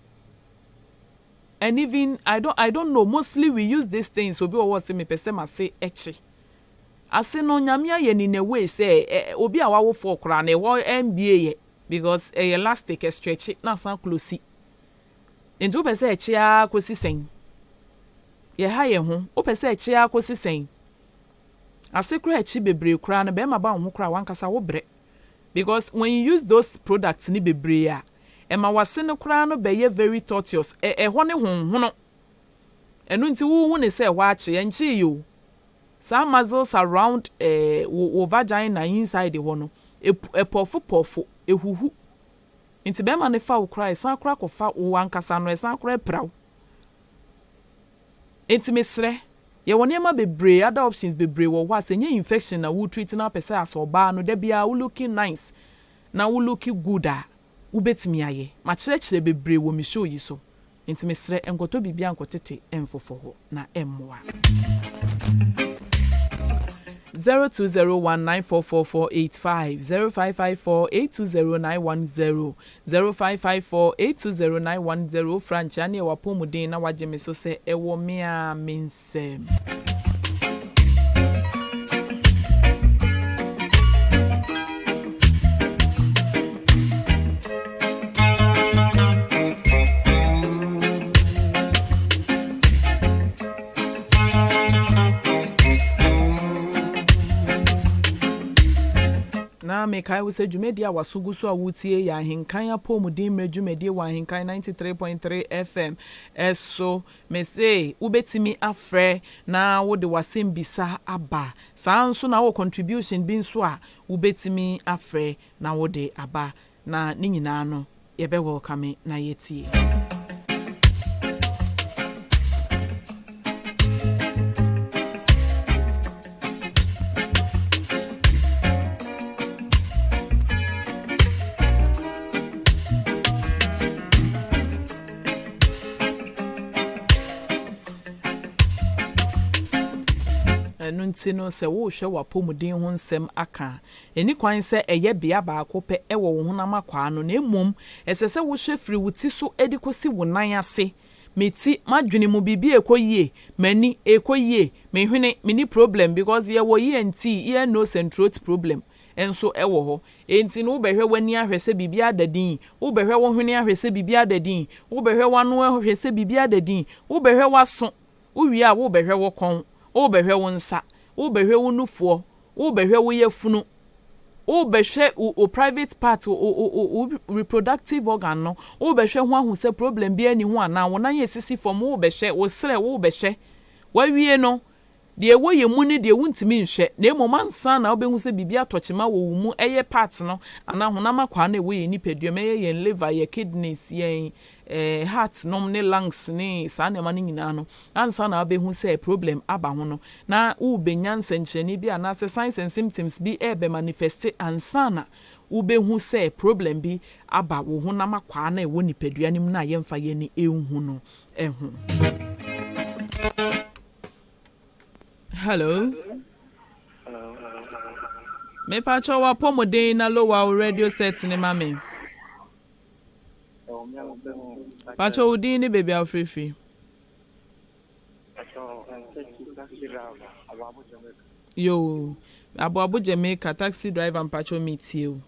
A: And even I don't I don't know mostly we use these things obi wɔ hɔ ɔse mepɛ sɛ m'ase kye. Ase no Nyame ayɛ no in a way sɛ ɛ obi a wawo fɔɔ koraa no ɛhɔ ɛmbie yɛ because ɛyɛ elastic ɛstretche na asan close. Nti wopɛ sɛ ɛkye ara kɔsi sɛn? Yɛha yɛn ho. Wopɛ sɛ ɛkye ara kɔsi sɛn? Ase koraa ɛkye bebree koraa no bɛrima ba wo ho koraa wankasa wo brɛ. Because when you use those products no bebree a, ɛma w'ase no koraa no bɛyɛ very tortuous. Ɛ ɛhɔ no honhono. Ɛno nti wohu no sɛ ɛhɔ akye. Ɛnkyee o. Saa muscles around eh, wo, wo vagina inside hɔ no, ɛpu, ɛpɔfo pɔfo, ɛhuhu. Nti bɛrima no fa wo koraa, ɛsan koraa kɔfa wo ankasa no, ɛsan koraa pira wo. Nti mesrɛ, yɛwɔ nneɛma bebree, other options bebree wɔ hɔ a sɛ ɛnyɛ infection na wo treat na wopɛ sɛ as ɔbaa no da biara wo looking nice na wo looking good a, wobɛtumi ayɛ. Makyerɛkyerɛ bebree wɔ me show yi so. Nti mesrɛ, nkɔtɔ biribiara nkɔtete mfofɔ hɔ na ɛmmoa. 0201 944485 0554 820 910 0554 820 910 Wofra nkyea ne yɛ w'apɔmuden na wagye me so sɛ ɛwɔ me ara me nsam. Na mekae wo sɛ dwumadie a w'aso gu so a woretie yɛ Ahenkan Apɔwmuden Mmerɛ dwumadie wɔ Ahenkan 93.3 FM so. Mese wobɛtumi afrɛ na wode w'asɛmbisa aba. Saa ara nso na wowɔ contribution bi nso a wobɛtumi afrɛ na wode aba. Na ne nyinaa no yɛbɛ welcome na yɛatie. Ɛno nti no, sɛ worehwɛ w'apɔmuden ho nsɛm aka a, Enni kwan sɛ ɛyɛ bea baako pɛ wɔ wo honam akwaa no, na mmom ɛsɛ sɛ wohwɛ firi wo ti so de kɔsi wo nan ase. Me ti, m'adwene mu biribi rekɔ yie, m'ani, ɛrekɔ yie, me hwene, menni problem because yɛwɔ ENT, ear, nose and throat problem, nso wɔ hɔ. Enti no wobɛhwɛ w'ani ahwɛ sɛ biribi ada din, wobɛhwɛ wo hwene ahwɛ sɛ biribi ada din, wobɛhwɛ w'ano ahwɛ sɛ biribi ada din, wobɛhwɛ w'aso, wowie a wobɛhwɛ wo kɔn, wobɛhwɛ wo nsa, wobɛhwɛ wo nufoɔ, Worebɛhwɛ wo yafunu, worebɛhwɛ wo wo private part, wo wo wo wo reproductive organ no, worebɛhwɛ ho ahu sɛ problem biara nni ho anaa, wo nan a esisi fam, worebɛhwɛ, wo serɛ, worebɛhwɛ. Wawie no, deɛ ɛwɔ yɛn mu ne deɛ wontumi nhwɛ, na mmom ansa na wobɛhu sɛ biribi atɔ kyema wɔ wo mu, ɛyɛ part no anaa honam akwaa no a ɛwɔ yɛn nipadua mu, ɛyɛ yɛn liver, yɛn kidneys, yɛn eh, heart nom ne lungs ne saa nneɛma no nyinaa no, ansa na wobɛhu sɛ problem aba ho no, na worebɛnya nsɛnkyerɛnne bi anaasɛ signs and symptoms bi rebɛ manifeste ansa na wobɛhu sɛ problem bi aba wo honam akwaa no a ɛwɔ nipadua no mu no a yɛmfa yɛn ani nhu no ho. Hello.
C: Hello.
A: Mepakyɛ w'apɔmuden na lower wo radio set ne ma me. Pakyɛ wo din ne baabi a wofrɛ firi. Yoo, Aboabo Jamaica taxi driver mpakyɛ me tie o.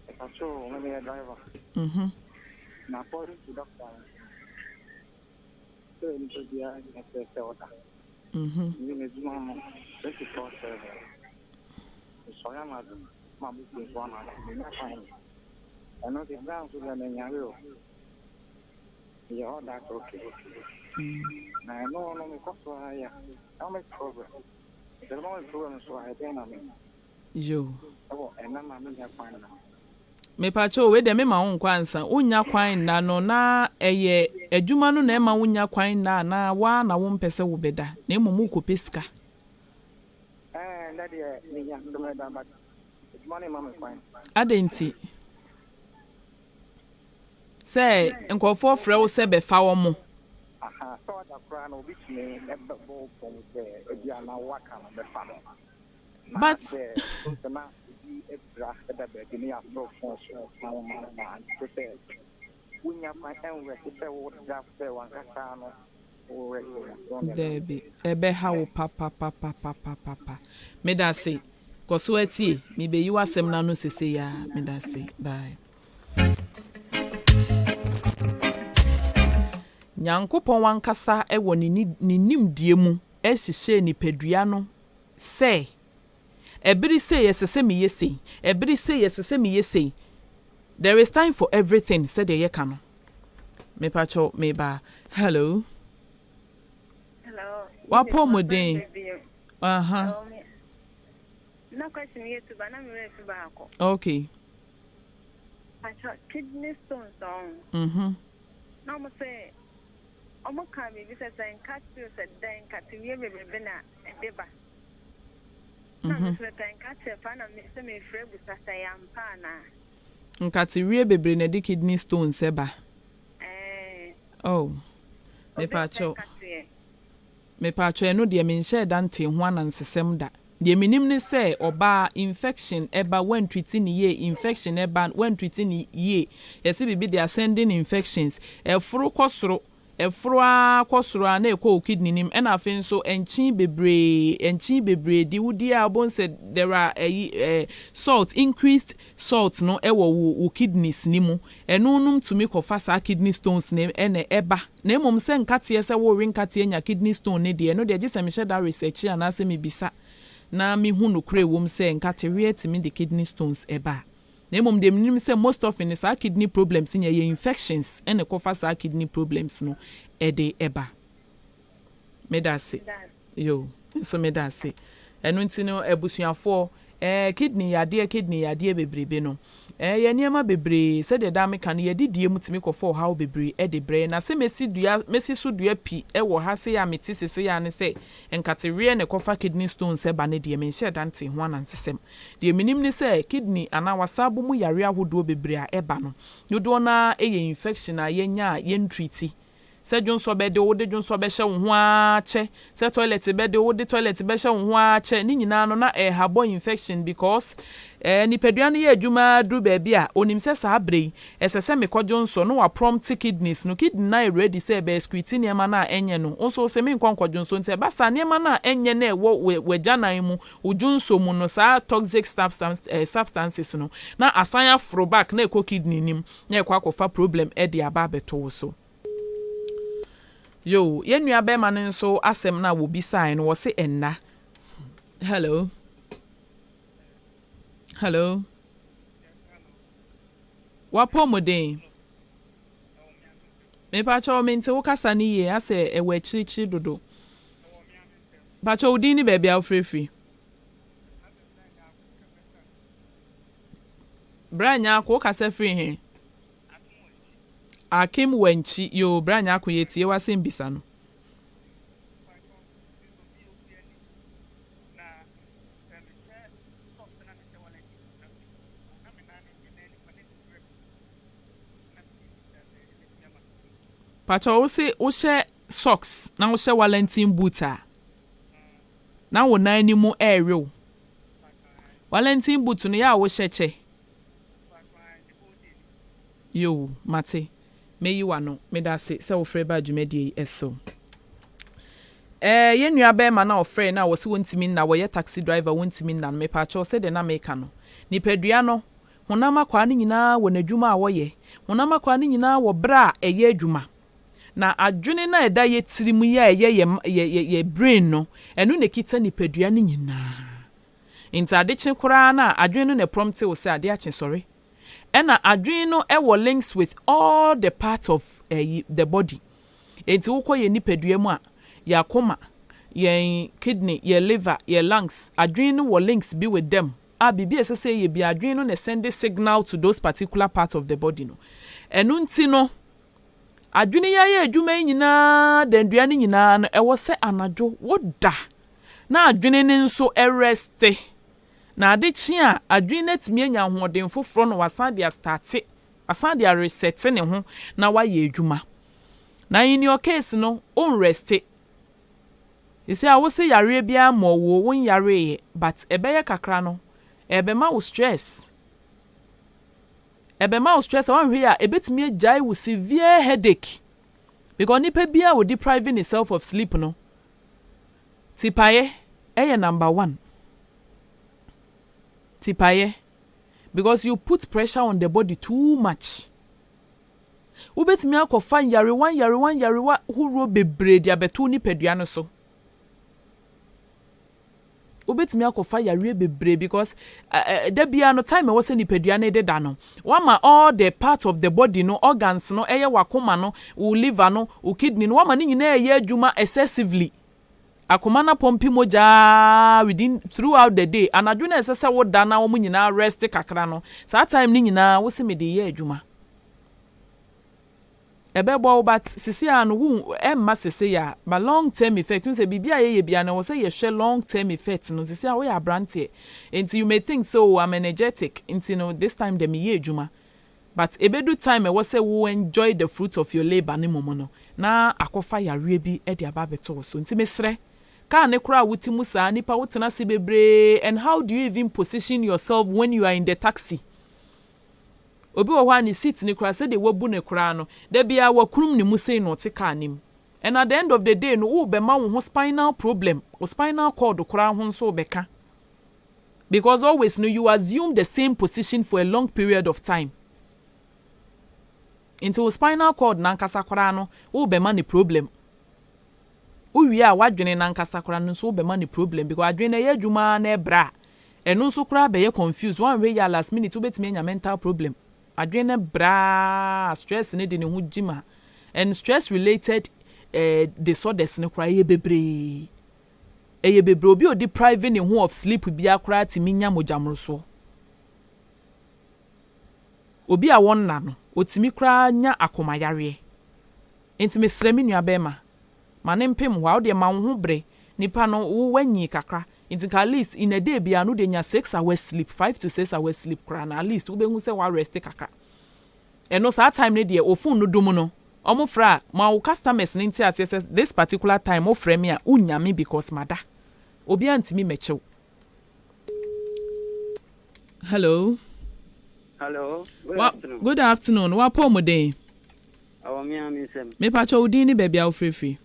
C: Mpakyɛ o, me meyɛ driver.
A: Mhm.
C: Na according to doctor no, sɛ nipa biara nyɛ sɛ sɛ ɔda.
A: Mhm.
C: Me m'adwuma no 24/7. Mesɔre anadwo ma me fie nso anadwo, menya kwan. Ɛno nti berɛ a nso deɛ menyare o. Meyɛ all that okay. Na ɛno no mekɔ so ara yɛ a, ɛma me problem. Sɛ ɛma me problem nso a, ɛdɛn na menya?
A: Yo.
C: Ɛwɔ ɛna na menya kwan na.
A: Mepakyɛw wei deɛ mema wo nkɔ ansa. Wonnya kwan nna no na ɛyɛ adwuma no na ɛma wonnya kwan nna anaa wo ara na wompɛ sɛ wobɛda na mmom wokɔpɛ sika?
C: Ɛɛ nnɛ deɛ menya sɛ mɛda but adwuma no mma me kwan.
A: Adɛn nti? Sɛ nkurɔfoɔ frɛ wo sɛ bɛfa wɔn.
C: Aha, sɛ ɔda koraa no obi tumi bɛbɔ wo pɔn sɛ ebia na woaka no bɛfa no. Na
A: But.
C: sɛ sɛ na obi apira da baabi na yɛafrɛ wo fon so na woma no ba a, nti sɛ wonnya kwan ɛnwɛte sɛ woda sɛ w'ankasa no
A: Daabi, ɛbɛha wo papapapapapapa. Medase. Kɔ so ara tie. Mebeyi w'asɛm no ano sesei ara. Medase. Bye. Nyankopɔn ankasa wɔ ne ne nimdeɛ mu hyehyɛɛ nipadua no sɛ Ɛbere sei ɛsɛ sɛ meyɛ sei, ɛbere sei ɛsɛ sɛ meyɛ sei. There is time for everything sɛdeɛ yɛka no. Mepakyɛw meba. Hello.
B: Hello.
A: W'apɔmuden. Aha.
B: Na question yɛ tuba na mewura fi baako.
A: Okay.
B: Pakyɛ kidney stones ɔn.
A: Mhm.
B: Na ɔmo sɛ ɔmo ka biribi sɛ sɛ nkate sɛ dɛn nkate wie bebrebe na ɛde ba. Na me nso mepɛ nkateɛ paa na me sɛ mefrɛ busa sɛ ɛyɛ ampa anaa.
A: Nkatewie bebree na ɛde kidney stones ba.
B: Ɛɛ.
A: Oh,
B: Obi mpɛ
A: mepaakyɛw.
B: nkateɛ.
A: Mepaakyɛw ɛno deɛ menhyɛɛ da ntee ho anansesɛm da. Deɛ menim ne sɛ ɔbaa infection ɛba woantreati no yie, infection ɛba woantreati no yie, yɛse biribi de ascending infections, ɛforo kɔ soro Ɛforo ara kɔ soro ara na ɛkɔ wo kidney no mu ɛna afei nso nkyen bebree nkyen bebree di wodi a wobɛhu sɛ there are ɛyi eh, salt increased salt no ɛwɔ wo wo kidneys no mu ɛno nom tumi kɔfa saa kidney stones no ɛna ɛba na mmom sɛ nkateɛ sɛ worewe nkateɛ nya kidney stone no deɛ ɛno deɛ gye sɛ mehyɛ da research anaasɛ mebisa. na mehu nokorɛ ɛwɔ mu sɛ nkateweɛ tumi de kidney stones ɛba a. Na mmom deɛ menim sɛ most often no saa kidney problems no ɛyɛ infections ɛna ɛkɔfa saa kidney problems no ɛde ɛba. Meda ase. Yo, nso meda ase. Ɛno nti no abusuafoɔ, ɛɛ kidney yadeɛ kidney yadeɛ bebrebe no, ɛyɛ nneɛma bebree sɛdeɛ daa meka no yɛdidie mu tumi kɔfa ɔhaw bebree de brɛ yɛn. Na sɛ mɛsi dua mɛsi so dua pi wɔ ha sei a mete sesei ara ne sɛ nkateweɛ na ɛkɔfa kidney stones ba no deɛ menhyɛɛ da ntee ho anansesɛm. Deɛ menim ne sɛ kidney anaa wasaabo mu yareɛ ahodoɔ bebree a ɛba no dodoɔ no ara yɛ infection a yɛnya a yɛntreati. Sɛ dwonsɔ bɛde wo, wode dwonsɔ bɛhyɛ wo ho ara kyɛ, sɛ toilet bɛde wo, wode toilet bɛhyɛ wo ho ara kyɛ, ne nyinaa no na ɛrehabɔ infection because eh, nipadua no yɛ adwuma ara duru baabi a, onim sɛ saa berɛ yi, ɛsɛ sɛ mekɔ dwonsɔ, na waprompte kidneys no, kidney no ayɛ ready sɛ ɛbɛ excrete nneɛma no a ɛnyɛ no, wo nso wose menkɔ nkɔ dwonsɔ, nti ɛba saa nneɛma no a ɛnyɛ no a ɛwɔ w'agyanan mu, wo dwonsɔ mu no, saa toxic substance, eh, substances no, na asan aforo back na ɛkɔ kidney no mu, na ɛkɔ akɔfa problem de aba abɛto wo so. Yoo, yɛn nua bɛɛma no nso asɛm no a wɔbisaeɛ no wɔse ɛnna. Hello. Hello. W'apɔmuden. Mepakyɛw mente wo kasa no yie asɛ ɛwɔ akyirikyiri dodo. Pakyɛw wo din ne baabi a wofirefiri. Bra Nyarko wo kasa firi he? Akim Wankyi, Yoo, bra Nyarko yɛtie w'asɛm bisa no. Pakyɛ wo se wohyɛ socks na wohyɛ wallington boot a na wo nan no mu ɛɛwe wo. Wallington boot no yɛ a wohyɛ kyɛ? Yoo, mate. Mɛyi w'ano. Medase sɛ wofrɛ baa dwumadie yi so. Ɛɛ, yɛn nua bɛɛma no a ɔfrɛɛ no a wɔse wɔntumi nna, wɔyɛ taxi driver wɔntumi nna no, mepaakyɛw sɛdeɛ na meka no, nipadua no, honam akwaa no nyinaa wɔ n'adwuma a wɔyɛ, honam akwaa no nyinaa wɔ berɛ a ɛyɛ adwuma. Na adwene no a ɛda yɛ tirim yi a ɛyɛ yɛ, yɛ, yɛ, yɛ brain no, ɛno na ɛkita nipadua no nyinaa. Nti ade kye koraa no a, adwene no na ɛprɔmte wo sɛ ade akye sɔre. Ɛna adwene no wɔ links with all the part of ɛyi the body. Nti wokɔ yɛn nipadua mu a, yɛn akoma, yɛn kidney, yɛn liver, yɛn lungs, adwene no wɔ links bi with them a biribi a ɛsɛ sɛ ɛyɛ biara adwene no na ɛsɛnde signal to those particular part of the body no. Ɛno nti no, adwene yi ayɛ adwuma yi nyinaa, dandua no nyinaa no, ɛwɔ sɛ anadwo woda na adwene no nso reste. Na ade kye a, adwene no atumi anya ahoɔden foforɔ na wasan de astate, wasan de aresɛte ne ho na wayɛ adwuma. Na in your case no, wonreste. Sisi a wose yareɛ biara mmɔɔ wo o, wonyareeɛ but ɛbɛyɛ kakra no, ɛrebɛma wo stress. Ɛbɛma wo stress a woanhwɛ yie a, ɛbɛtumi agyae wo severe headache. Because nipa biara a ɔdeprive ne self of sleep no, Tipaeɛ yɛ number one. Tipaeɛ because you put pressure on the body too much. Wobɛtumi akɔfa nyarewa nyarewa nyarewa horoɔ bebree de abɛto wo nipadua no so. Wobɛtumi akɔfa yareɛ bebree because da biara no time ɛwɔ sɛ nipadua no deda no, wama all the part of the body no, organs no, ɛyɛ w'akoma no, wo liver no, wo kidney no, wama ne nyinaa ɛyɛ adwuma excessively. Akoma no apɔmpi mogya ara within throughout the day, anadwo no a ɛsɛ sɛ woda na wɔn nyinaa rest kakra no, saa time no nyinaa wose mede reyɛ adwuma. Ɛbɛbɔ wo but sesei ara no wo ɛmma sesei a but long term effect wohu sɛ biribi a yɛyɛ biara no ɛwɔ sɛ yɛhwɛ long term effect no sesei a woyɛ abranteɛ nti you may think sɛ oh I'm energetic nti no this time deɛ meyɛ adwuma but ɛbɛdu time ɛwɔ sɛ wo enjoy the fruit of your labour no mmom no na akɔfa yareɛ bi de aba abɛto wo so nti mesrɛ car no koraa a wote mu saa nipa wotena ase bebree and how do you even position yourself when you are in the taxi Obi wɔ hɔ a ne seat no koraa sɛdeɛ wabu no koraa no da biara wakurum ne mu sei na ɔte car no mu and at the end of the day no worebɛma wo ho spinal problem, wo spinal cord koraa ho nso rebɛka because always no you assume the same position for a long period of time nti wo spinal cord no ankasa koraa no worebɛma no problem. Wowie a w'adwene no ankasa koraa no nso wobɛma no problem because adwene no ɛyɛ adwuma ara na ɛbrɛ a ɛno nso koraa bɛyɛ confused. Woanhwɛ yie a last minute wobɛtumi anya mental problem. Adwene no brɛ ara stress no de ne ho gyim a and stress related eh, disorders no koraa ɛyɛ bebree. Ɛyɛ bebree. Obi a ɔdeprive ne ho of sleep biara koraa tumi nya mogyamorosoɔ. Obi a wɔnna no, ɔtumi koraa nya akomayareɛ. Nti mesrɛ me nua bɛrima, ma ne mpem hɔ a, wodeɛ ma wo ho bere. Nipa no, wo wanyi kakra. Nti nka at least in a day biara no wode nya 6 hours sleep, 5 to 6 hours sleep koraa na at least wobɛhu sɛ woarest kakra. Ɛno saa time no deɛ, wo phone no dum no, ɔmo frɛ a, ma wo customers no nte aseɛ sɛ this particular time wofrɛ me a, wonya me because mada. Obiara ntumi mmɛkyew. Hello.
D: Hello, good afternoon.
A: Good afternoon. Wapɔ mu den?
D: Awɔ me ame nsɛm.
A: Mepakyɛ wo din ne baabi a wofirifiri.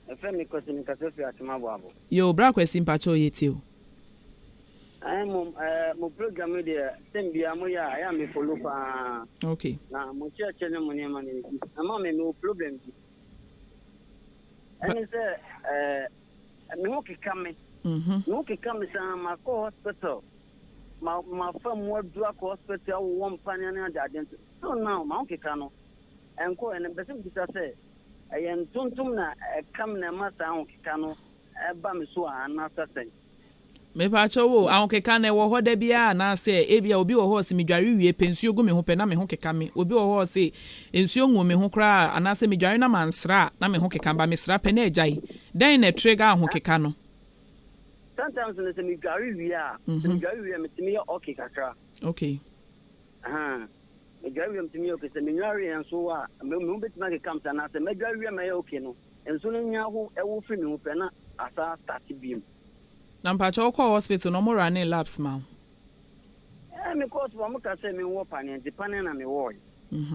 D: Ɛfɛ mi Kwasi, mi kasa firi Atema Boabo.
A: Yo, bra Kwasi, mpakyɛ ɔyɛ tie o.
D: Ɛn mo mo program yi deɛ, sɛm bia mo yɛ a, ɛyɛ a me follow paa. Na mo kyerɛkyerɛ ne mo nneɛma no bi. Ɛma me mewɔ problem bi. Ɛne sɛ me ho keka me. Me ho keka me saa, ma kɔ hospital. Ma fa mu aduru akɔ hospital awowɔ mpaneɛ ne ade ade nso. Still now, ma ho keka no. Ɛnkɔ ɛno mpɛ sɛ mbisa sɛ ɛyɛ ntontom na ɛka me na ɛma saa ahokeka no ɛba me so a anaasɛ sɛn?
A: Mepakyɛ wo, ahokeka no ɛwɔ hɔ da biara anaasɛ ebia obi wɔ hɔ a ɔse medware wie pɛ, nsuo gu me ho pɛ na me ho keka me. Obi wɔ hɔ a ɔse nsuo ngu me ho koraa anaasɛ medware na mansra a na me ho keka ba mesra pɛ na agyae. Dɛn na ɛtrigger ahokeka no?
D: Sometimes no, sɛ medware wie a, metumi yɛ okay kakra. Medware wie a, metumi yɛ okay. Sɛ menware yɛ nso a, me ho bɛtumi akeka me sɛ anaasɛ mɛdware wie a mɛyɛ okay no, nso no nya ho ɛwo firi me ho pɛ na asa start biem.
A: Na mpakyɛ, wokɔɔ hospital na ɔmo run labs ma wo?
D: Mekɔɔ so, ɔmo ka sɛ menwɔ paneɛ, nti paneɛ na mewɔɔe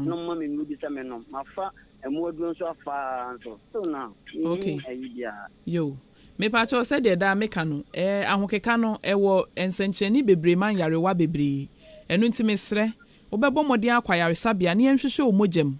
D: no ma me nnuru bi sɛ menom. Mafa ɛmo aduro nso afaa nso, still now menhu ayi biara.
A: Yo, mepakyɛ sɛdeɛ daa meka no, ahokeka no ɛwɔ nsɛnkyerɛnne bebree ma nyarewa bebree. Ɛno nti mesrɛ wobɛbɔ mmɔden akɔ ayaresabea na yɛnhwehwɛ wo mogya mu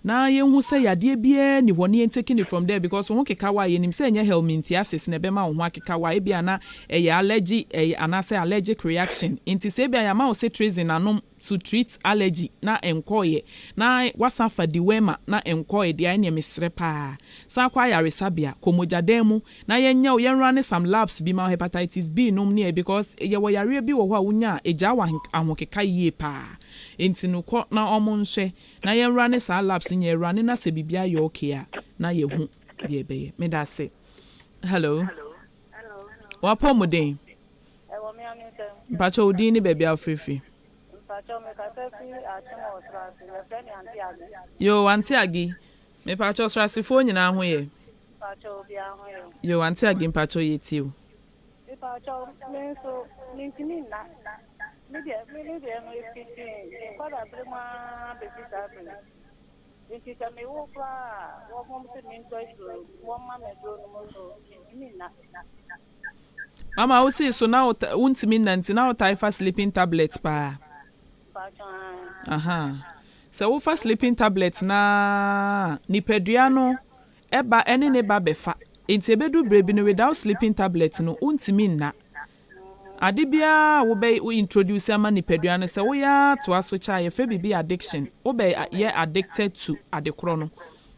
A: na yɛnhu sɛ yadeɛ biara ni hɔ ne yɛntake it from there, because wo ho keka wa a, yɛnim sɛ ɛnyɛ helminthiasis na ɛbɛma wo ho akeka wa. Ebia na ɛyɛ allergy, ɛyɛ anaasɛ allergic reaction. Nti sɛ ebia yɛama wo cetirizine anom to treat allergy na ɛnkɔɔyɛ, na wasan fa dewormer na ɛnkɔɔyɛ deɛ, ɛneɛ mesrɛ paa, san kɔ ayaresabea, kɔ mogyadan mu na yɛnyɛ wo, yɛnra ne some labs bi ma wo, hepatitis B nom ne, because yɛwɔ yareɛ bi wɔ hɔ a wonya a ɛgyaa wɔ ahokeka yie paa. Nti no kɔ na ɔmo nhwɛ na yɛnra ne saa labs nyɛ yɛwura ne na sɛ biribi ayɛ okay a, na yɛhu deɛ ɛbɛyɛ. Meda ase. Hello, wapɔ mu den?
E: Ɛwɔ me ame nsɛm.
A: Mpakyɛ, wo din ne baabi a wofirifiri?
E: Mpakyɛ, mekasa fi Akyem wɔ Serase. Yɛfrɛ me Ante Age.
A: Yo, Ante Age, mepakyɛ, Serasefoɔ nyinaa ho yɛ?
E: Mpakyɛ, obiara ho yɛ.
A: Yo, Ante Age, mpakyɛ, yɛ tie o.
E: Mpakyɛ, me nso mentumi nna. Me deɛ no efiti me nkwadaa bere mu ara bɛsi saa bere. Nti sɛ mewo koraa a, wɔn sɛ mentɔ aduro, wɔn ma me aduro no mu nso mentumi nna.
A: Mama, wo sii so na wontumi nna, nti na wotae fa sleeping tablet paa?
E: Mpakyɛ.
A: Aha, sɛ wofa sleeping tablet na nipadua no ɛba ɛne ne ba bɛfa, nti ebedu bere bi no, without sleeping tablet no wontumi nna. Ade biara a wobɛ wo introduce ama nipadua no, sɛ woyɛ atoa so kyɛ a, yɛfrɛ biribi addiction. Wobɛyɛ addicted to ade korɔ no,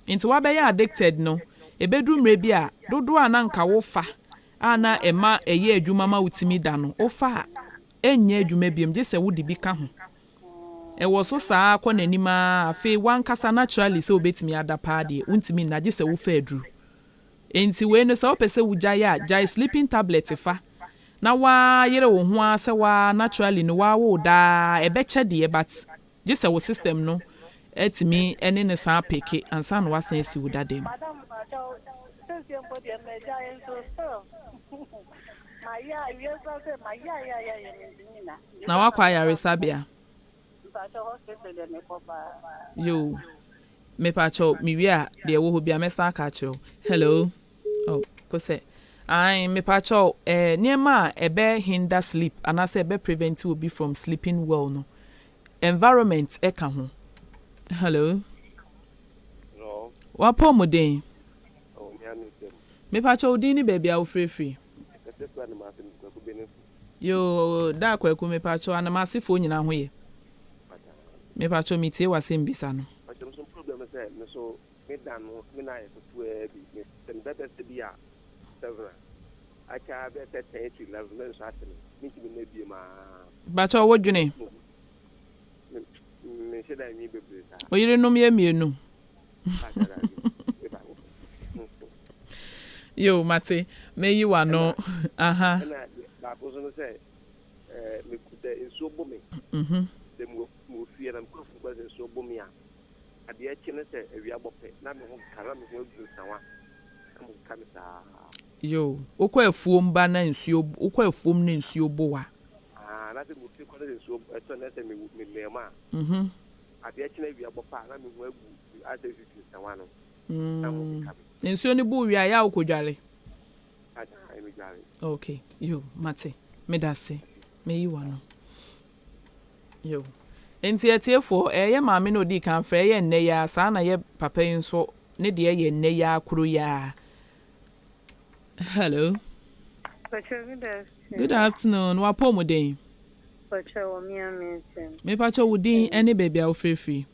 A: nti wabɛyɛ addicted no, ebedu mmerɛ bi a dodoɔ a na nka wofa a na ɛma ɛyɛ adwuma ma wotumi da no, wofa a ɛnyɛ adwuma biom, gye sɛ wode bi ka ho. Ɛwɔ so saa kɔ n'anim a, afei wankasa naturally sɛ wobɛtumi ada paa deɛ, wontumi nna gye sɛ wofa aduru. Nti wei no, sɛ wopɛ sɛ wogyae a, gyae sleeping tablet fa na waa yere wo ho ara sɛ waa naturally no waa wo daa ɛbɛkyɛ deɛ, but gye sɛ wo system no atumi ɛne ne san peke ansa na wasan asi wo dada mu.
E: Madam, mpakyɛ, sɛsie mpo deɛ magyae nso still mayɛ awie koraa sɛ mayɛ ayɛ ayɛ ayɛ, mentumi nna.
A: Na wakɔ ayaresabea?
E: Mpakyɛ, hospital deɛ mekɔ paa.
A: Yo, mepakyɛw, mewie a, deɛ ɛwɔ hɔ bia mɛsan aka akyerɛ wo. Hello. Oh, kosɛ ai, mepakyɛw, nneɛma a ɛbɛ hinder sleep anaasɛ ɛbɛ prevent obi from sleeping well no, environment ɛka ho. Hello.
F: Hello.
A: Wapɔ mu den?
F: Oh, me ame nsɛm.
A: Mepakyɛ wo din ne baabi a wofrɛ firi.
F: Mekasa firi Anamase me Kwaku Benefu.
A: Yoo daa Kwaku mepakyɛ Anamasefoɔ nyinaa ho yɛ? Mepakyɛ metie w'asɛm bisa no.
F: Pakyɛ me so problem ne sɛ me so me dan no me nan yɛ ketewaa bi me sɛ me bɛ bɛsɛ bi a 7 a akyɛ a bɛyɛ sɛ 10 to 11 me nso ate me mentumi nna biem aa.
A: Pakyɛ wo dwene?
F: Me menhyɛ da nwi bebree saa.
A: Wo yerenom yɛ mienu?
F: Pakyɛ daabi me baako pɛ.
A: Yoo mate mɛyi w'ano aha.
F: Ɛna baako nso no sɛ ɛɛ me sɛ nsuo bo me sɛ mewɔ mewɔ fie na mekɔ afuom kora sɛ nsuo bo me a adeɛ kye no sɛ awia bɔ pɛ na me ho keka na me ho agu nsawa na mo keka me saa.
A: Yoo wokɔ afuom ba na nsuo wokɔ afuom na nsuo bo wo a.
F: Aa na sɛ mewɔ fie kora na sɛ nsuo ɛtɔ na sɛ me me mɛɛma a adeɛ kye na awia bɔ pɛ a na me ho agu ayɛ sɛ fifi nsawa no. na mo keka me.
A: Nsuo no bu wo wie a, ɛyɛ a wokɔ dware?
F: Ae, me dware.
A: Ok, yo, mate. Medase. Meyi w'ano. Yo. Nti atiefoɔ, ɛyɛ maame na odii kan frɛ, ɛyɛ nnɛ yi ara, saa na yɛ papa yi nso ne deɛ yɛ nnɛ yi ara koro yi ara. Hello.
B: Pacho, good afternoon.
A: Good afternoon. W'apɔmuden?
B: Pacho, wɔ me ame nsɛm.
A: Me pacho wo din ɛne baabi a wofrɛ firi?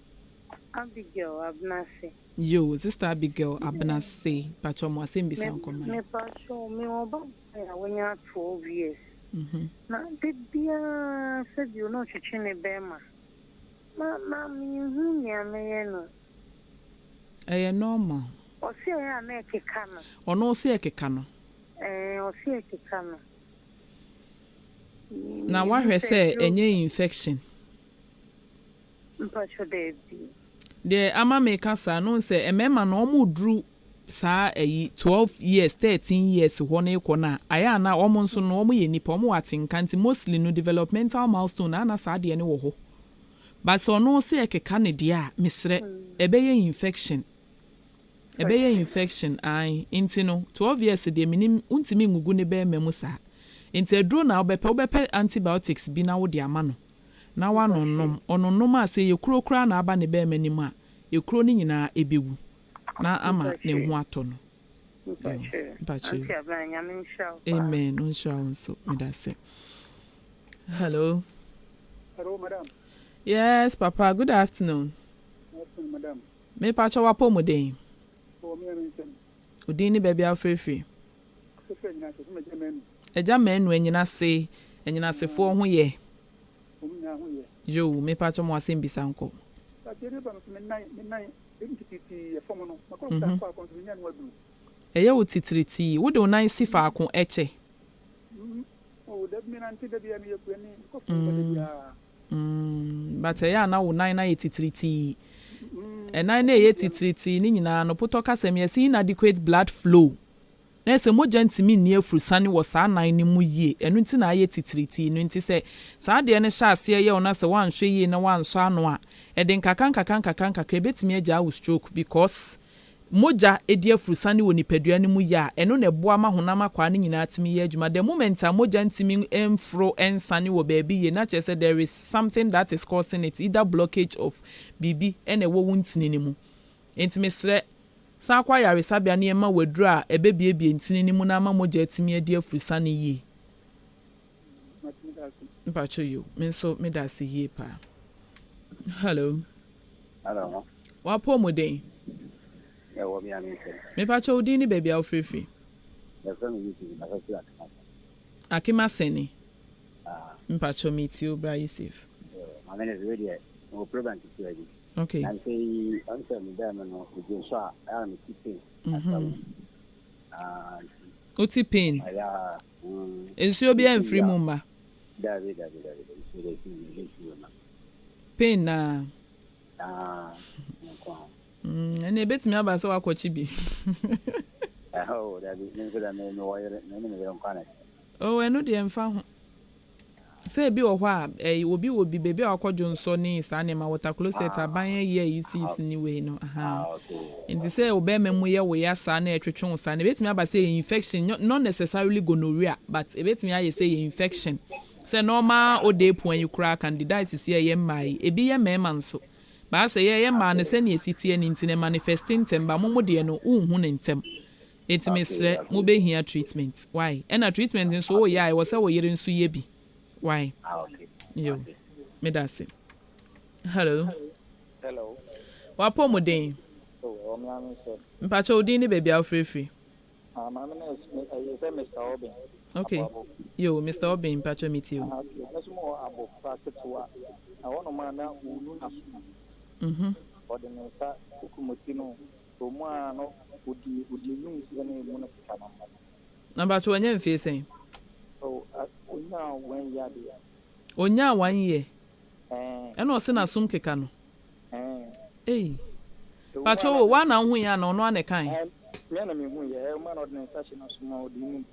B: Abigail Abnase.
A: Yoo sister Abigail Abena se pakyɛw mo asɛm bisa nkɔ ma yɛn.
B: Mepakyɛw me wɔ ba boy a wanya 12 years na da biara sɛbio na ɔtwetwe ne bɛɛma ma ma menhu nea mɛyɛ no.
A: Ɛyɛ normal.
B: Ɔse ɛyɛ a na ɛkeka no.
A: Ɔno ɔse ɛkeka no.
B: Ɛɛ ɔse ɛkeka no.
A: Na wahwɛ sɛ ɛnyɛ infection.
B: Mpakyɛw daabi.
A: Deɛ ama meka saa no wohu sɛ mmarima no wɔn reduru saa ayi 12 years 13 years hɔ no rekɔ no a ayɛ a na wɔn nso no wɔn yɛ nnipa wɔn wɔ atenka nti mostly no developmental milestone na na saa adeɛ no wɔ hɔ but sɛ ɔno sɛ ɛkeka ne deɛ a mesrɛ ɛbɛyɛ infection ɛbɛyɛ infection ae nti no 12 years deɛ menim wontumi ngugu ne bɛrima mu saa nti aduro na wobɛpɛ wobɛpɛ antibiotics bi na wode ama no na wanonom. Ɔnonom a, sɛ ɛyɛ kuro koraa na aba ne barima no mu a, ekuro no nyinaa ɛbɛwu na ama ne ho atɔ no. Mpakyɛ. Amen. Ɔnhyira wo nso. Medase. Hello.
G: Hello, madam.
A: Yes, papa. Good afternoon.
G: Good afternoon, madam.
A: Me pakyɛ w'apɔmuden.
G: Wɔ me ame nsɛm.
A: Odin ne baabi a wofirifiri.
G: Fefɛ nyina ase, fɛmɛ gya manu.
A: Agya manu anyinase, anyinasefoɔ ho yɛ.
G: Wɔn nyinaa ho yɛ.
A: Yoo, me pakyɛ mo asɛm bisa nkɔ.
G: Pakyɛ me ba no so me nan, me nan emu titiritii yɛ fam no, makɔ dɔkta akɔ akɔ nso me nya no aduru.
A: Ɛyɛ wo titiritii, wo de wo nan si faako kyɛ?
G: Oh dabi me nante da biara me yɛ kuani, me kɔ fam ba da biara.
A: Mm, but ɛyɛ a na wo nan no ayɛ titiritii. Ɛnan no a ɛyɛ titiritii no nyinaa no, potɔ kasɛm yɛse inadequate blood flow. Na sɛ mogya ntumi nni afurusane wɔ saa nan no mu yie, ɛno nti na ayɛ titiritii no. Nti sɛ saa adeɛ no hyɛ aseɛ yɛ wo na sɛ woanhwɛ yie na woansɔ ano a, ɛde nkakra nkakra nkakra nkakra ɛbɛtumi agyaa wo stroke because mogya di afurusane wɔ nipadua no mu yie a, ɛno na ɛboa ma honam akwaa no nyinaa tumi yɛ adwuma. The moment a mogya ntumi mforo nsane wɔ baabi yie na kyerɛ sɛ there is something that is causing it, either blockage of biribi na ɛwɔ wo ntini no mu. Enti mesrɛ, san kɔ ayaresabea na yɛmma wo aduru a ɛbɛbuebue ntini no mu na ama mogya atumi adi afurusane yie. Mpakyɛ yo, me nso meda ase yie paa. Hello.
H: Hello.
A: W'apɔmuden?
H: Ɛwɔ me ame nsɛm.
A: Mepakyɛ wo din ne baabi a wofirifiri?
H: Yɛfrɛ me Yusuf, mekasa firi Akemasɛn.
A: Akemasɛni? Ah. Mpakyɛ metie wo bra Yusuf.
H: Maame ne wei deɛ, mewɔ program ketewa bi.
A: Okay.
H: Na nsɛ yi, ɔn sɛ me bɛɛ me no, megye nso a, ɛyɛ na mete pain. Mhm.
A: Ah, Wote pain?
H: Ɛyɛ mm.
A: Nsuo biara mfiri mu mma?
H: Dabi, dabi, dabi, dabi, nsuo deɛ mfiri mu, nsuo mma.
A: Pain naa?
H: Ah, nko ara.
A: Mm, ɛnna ebetumi aba sɛ wakɔkye bi.
H: Oh, dabi, me nso dɛ me mewɔ yere, me ne me yere nko ara na ɛte.
A: Oh, ɛno deɛ mfa ho. Sɛ ebi wɔ hɔ a, ɛyi, obi wɔ bi, baabi a wakɔ dwonsɔ ne saa nneɛma, water closet, aban ayi a UCC ne wei no, ahaa. Nti sɛ wo bɛrima mu yɛ wo ya saa na ɛtwetwe wo saa no, ebetumi aba sɛ ɛyɛ infection, not necessarily gonorrhea, but ebetumi ayɛ sɛ ɛyɛ infection. Sɛ normal odeepua yi koraa, candidiasis yi a ɛyɛ mmaa yi, ebi yɛ mmarima nso. But asɛ yɛyɛ mmaa no sɛnea esi teɛ no nti no, ɛmanifɛste ntɛm, but mo mo deɛ no, wonhu no ntɛm. Enti mesrɛ mo bɛhia treatment wai ɛna treatment nso woyɛ a ɛwɔ sɛ wo yere nso yɛ bi wai yo medase. Hello.
C: Hello.
A: Wapɔ mu den.
C: Oh, ɔmo ano sɛ.
A: Mpakyɛ wo din ne baabi a wofirifiri.
C: Ah, maame na ɛyɛ sɛ Mr. Obin.
A: Okay. Yo, Mr. Obin, mpakyɛ me tie o.
C: Ah, okay. Mɛso mo wɔ abɔfra ketewa. Na wɔn a na wɔnu n'aso. Ɔde ne nsa kukumoti no. Ɔmu a no odi odi enum sɛ ne mu no keka no.
A: Na mpakyɛ wɔnyɛ mfie sɛn?
C: Oh, onyaa 1 year deɛ.
A: Onyaa 1 year. Ɛna ɔse n'asom keka no. Ei. Mpakyɛ wo, woa na wohu yɛ ana ɔno ana ɛkae?
C: Me na mehu yɛ. Ɔmu a na ɔde ne nsa hyɛ n'asom a ɔde enum.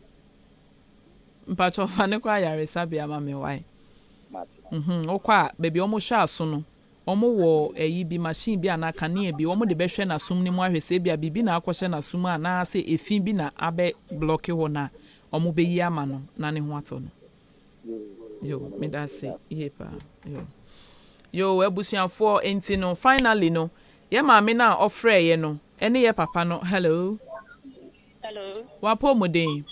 A: Mpakyɛ ɔfa ne kɔ ayaresabea ma me wae. Wokɔ a baabi a wɔhwɛ aso no, wɔwɔ ɛyi bi, machine bi anaa kanea bi, wɔde bɛhwɛ n'asom no mu ahwɛ sɛ ebia biribi na akɔhyɛ n'asom anaasɛ efi bi na abɛ blɔke hɔ na wɔbɛyi ama no na ne ho atɔ no. Yo, meda ase yie paa. Yo. Yo, abusuafoɔ, enti no, finally no, yɛ maame no a ɔfrɛeɛ no, ɛne yɛ papa no, hello.
I: Hello.
A: Wapɔ mu den?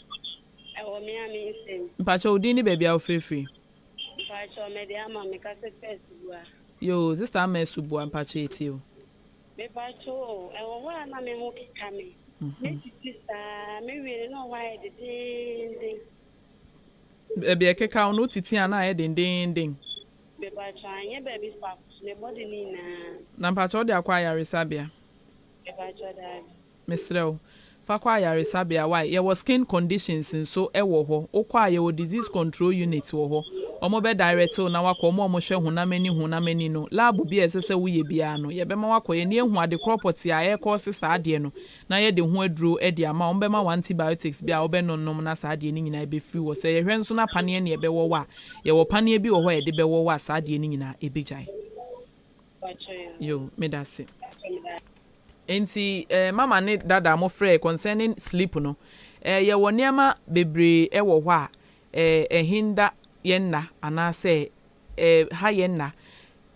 I: Ɛwɔ me a me nsɛm.
A: Mpakyɛ wo din ne baabi a wofirifiri?
I: Mpakyɛ mede ama me kasa fɛ Subua.
A: Yo, sister Ama Subua, mpakyɛ etie o.
I: Mepakyɛ o, ɛwɔ hɔ a na me ho keka me. Metiti saa, mewie no na ɔhɔ ayɛ dedenden.
A: Baabi a ɛkeka wo no, wotiti a na ayɛ dendenden.
I: Mepakyɛ anyɛ baabi faako so, me bɔde ne nyinaa.
A: Na mpakyɛ wode akɔ ayaresabea?
I: Mepakyɛ daabi.
A: Mesrɛ wo, fa kɔ ayaresabea wae. Yɛwɔ skin conditions nso wɔ hɔ. Wokɔ a yɛwɔ disease control unit wɔ hɔ. Ɔmo bɛ direct wo na wakɔ. Ɔmo a ɔmo hwɛ honam ani honam ani no, lab bi a ɛsɛ sɛ woyɛ biara no, yɛbɛma wakɔ. Yɛn ehu ade korɔ pɔtee a ɛrekɔɔse saa adeɛ no, na yɛde ho aduro de ama. Ɔmo bɛma wo antibiotics bi a wobɛnonom na saa adeɛ no nyinaa ɛbɛfiri hɔ. Sɛ yɛhwɛ nso na paneɛ ne ɛbɛwɔ wo a, yɛwɔ paneɛ bi wɔ hɔ a yɛde bɛwɔ wo a saa adeɛ no nyinaa ɛbɛgyae. Yo, meda ase. Nti mama ne dada mo frɛ concerning sleep no, yɛwɔ nneɛma bebree ɛwɔ hɔ a ɛhinda yɛn nna anaasɛ ha yɛn nna.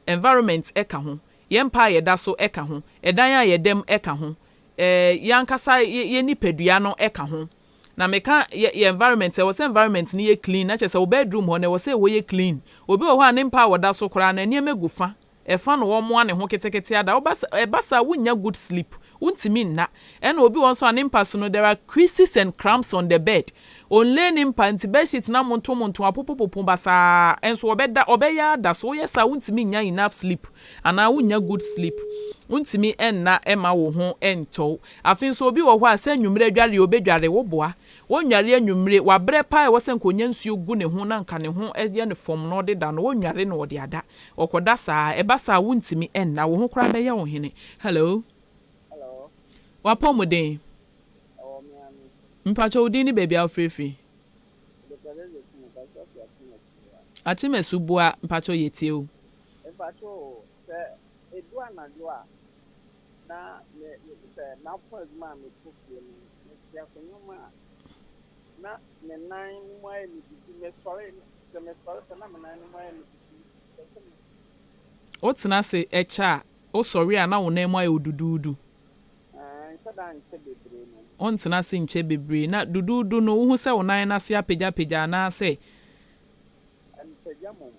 A: Environment ɛka ho, yɛn mpa a yɛda so ɛka ho, ɛdan a yɛdam ɛka ho, yɛn ankasa yɛn nipadua no ɛka ho. Na meka yɛ environment, ɛwɔ sɛ environment no yɛ clean, na kyerɛ sɛ wo bedroom hɔ no ɛwɔ sɛ ɛhɔ yɛ clean. Obi wɔ hɔ a ne mpa a wɔda so koraa na nneɛma gu fa ɛfa no wɔn ne ho ketekete ada. Ɔba ɛba saa, wonya good sleep, wontumi nna. Ɛna obi wɔ nso a ne mpa so no, there are creases and crumbs on the bed. Onlay ne mpa nti bedsheet na monto monto apopopopo basaa, ɛnso ɔbɛda ɔbɛyɛ ada so. Woyɛ saa, wontumi nya enough sleep anaa wonya good sleep, wontumi ɛnna ɛma wo ho ɛntɔw. Afei nso obi wɔ hɔ a sɛ nnwumire adware, obɛdware wo boa wɔnnware anwummere, wabrɛ paa, ɛwɔ sɛ nkonya nsuo gu ne ho na nka ne ho ɛyɛ ne fam na ɔde da no, wɔnnware na ɔde ada, ɔkɔda saa. Ɛba saa, wontumi ɛnna, wo ho koraa bɛyɛ wo hene. Hello.
C: Hello.
A: Wapɔ mu den?
C: Ɛwɔ me a me.
A: Mpakyɛ wo din ne baabi a wofirifiri?
C: Dr. Joseph,
A: Akyemasu boa, mpakyɛ yɛtie o.
C: Mpakyɛ o, sɛ edu anadwo a na me sɛ n'afɔ adwuma a mekɔ fie no, mete akonnwa mu a na me nan no mu ayɛ me dudu. Mesɔre sɛ mesɔre sɛ na me nan no mu ayɛ me dudu.
A: Wotena ase ɛkyɛ a, wosɔre a na wo nan mu ayɛ oduduudu?
C: Nhyɛ da nkyɛ bebree no.
A: Wontena ase nkyɛ bebree na duduudu no, wohu sɛ wo nan n'ase apagyapagya anaasɛ?
C: Mpagya mom.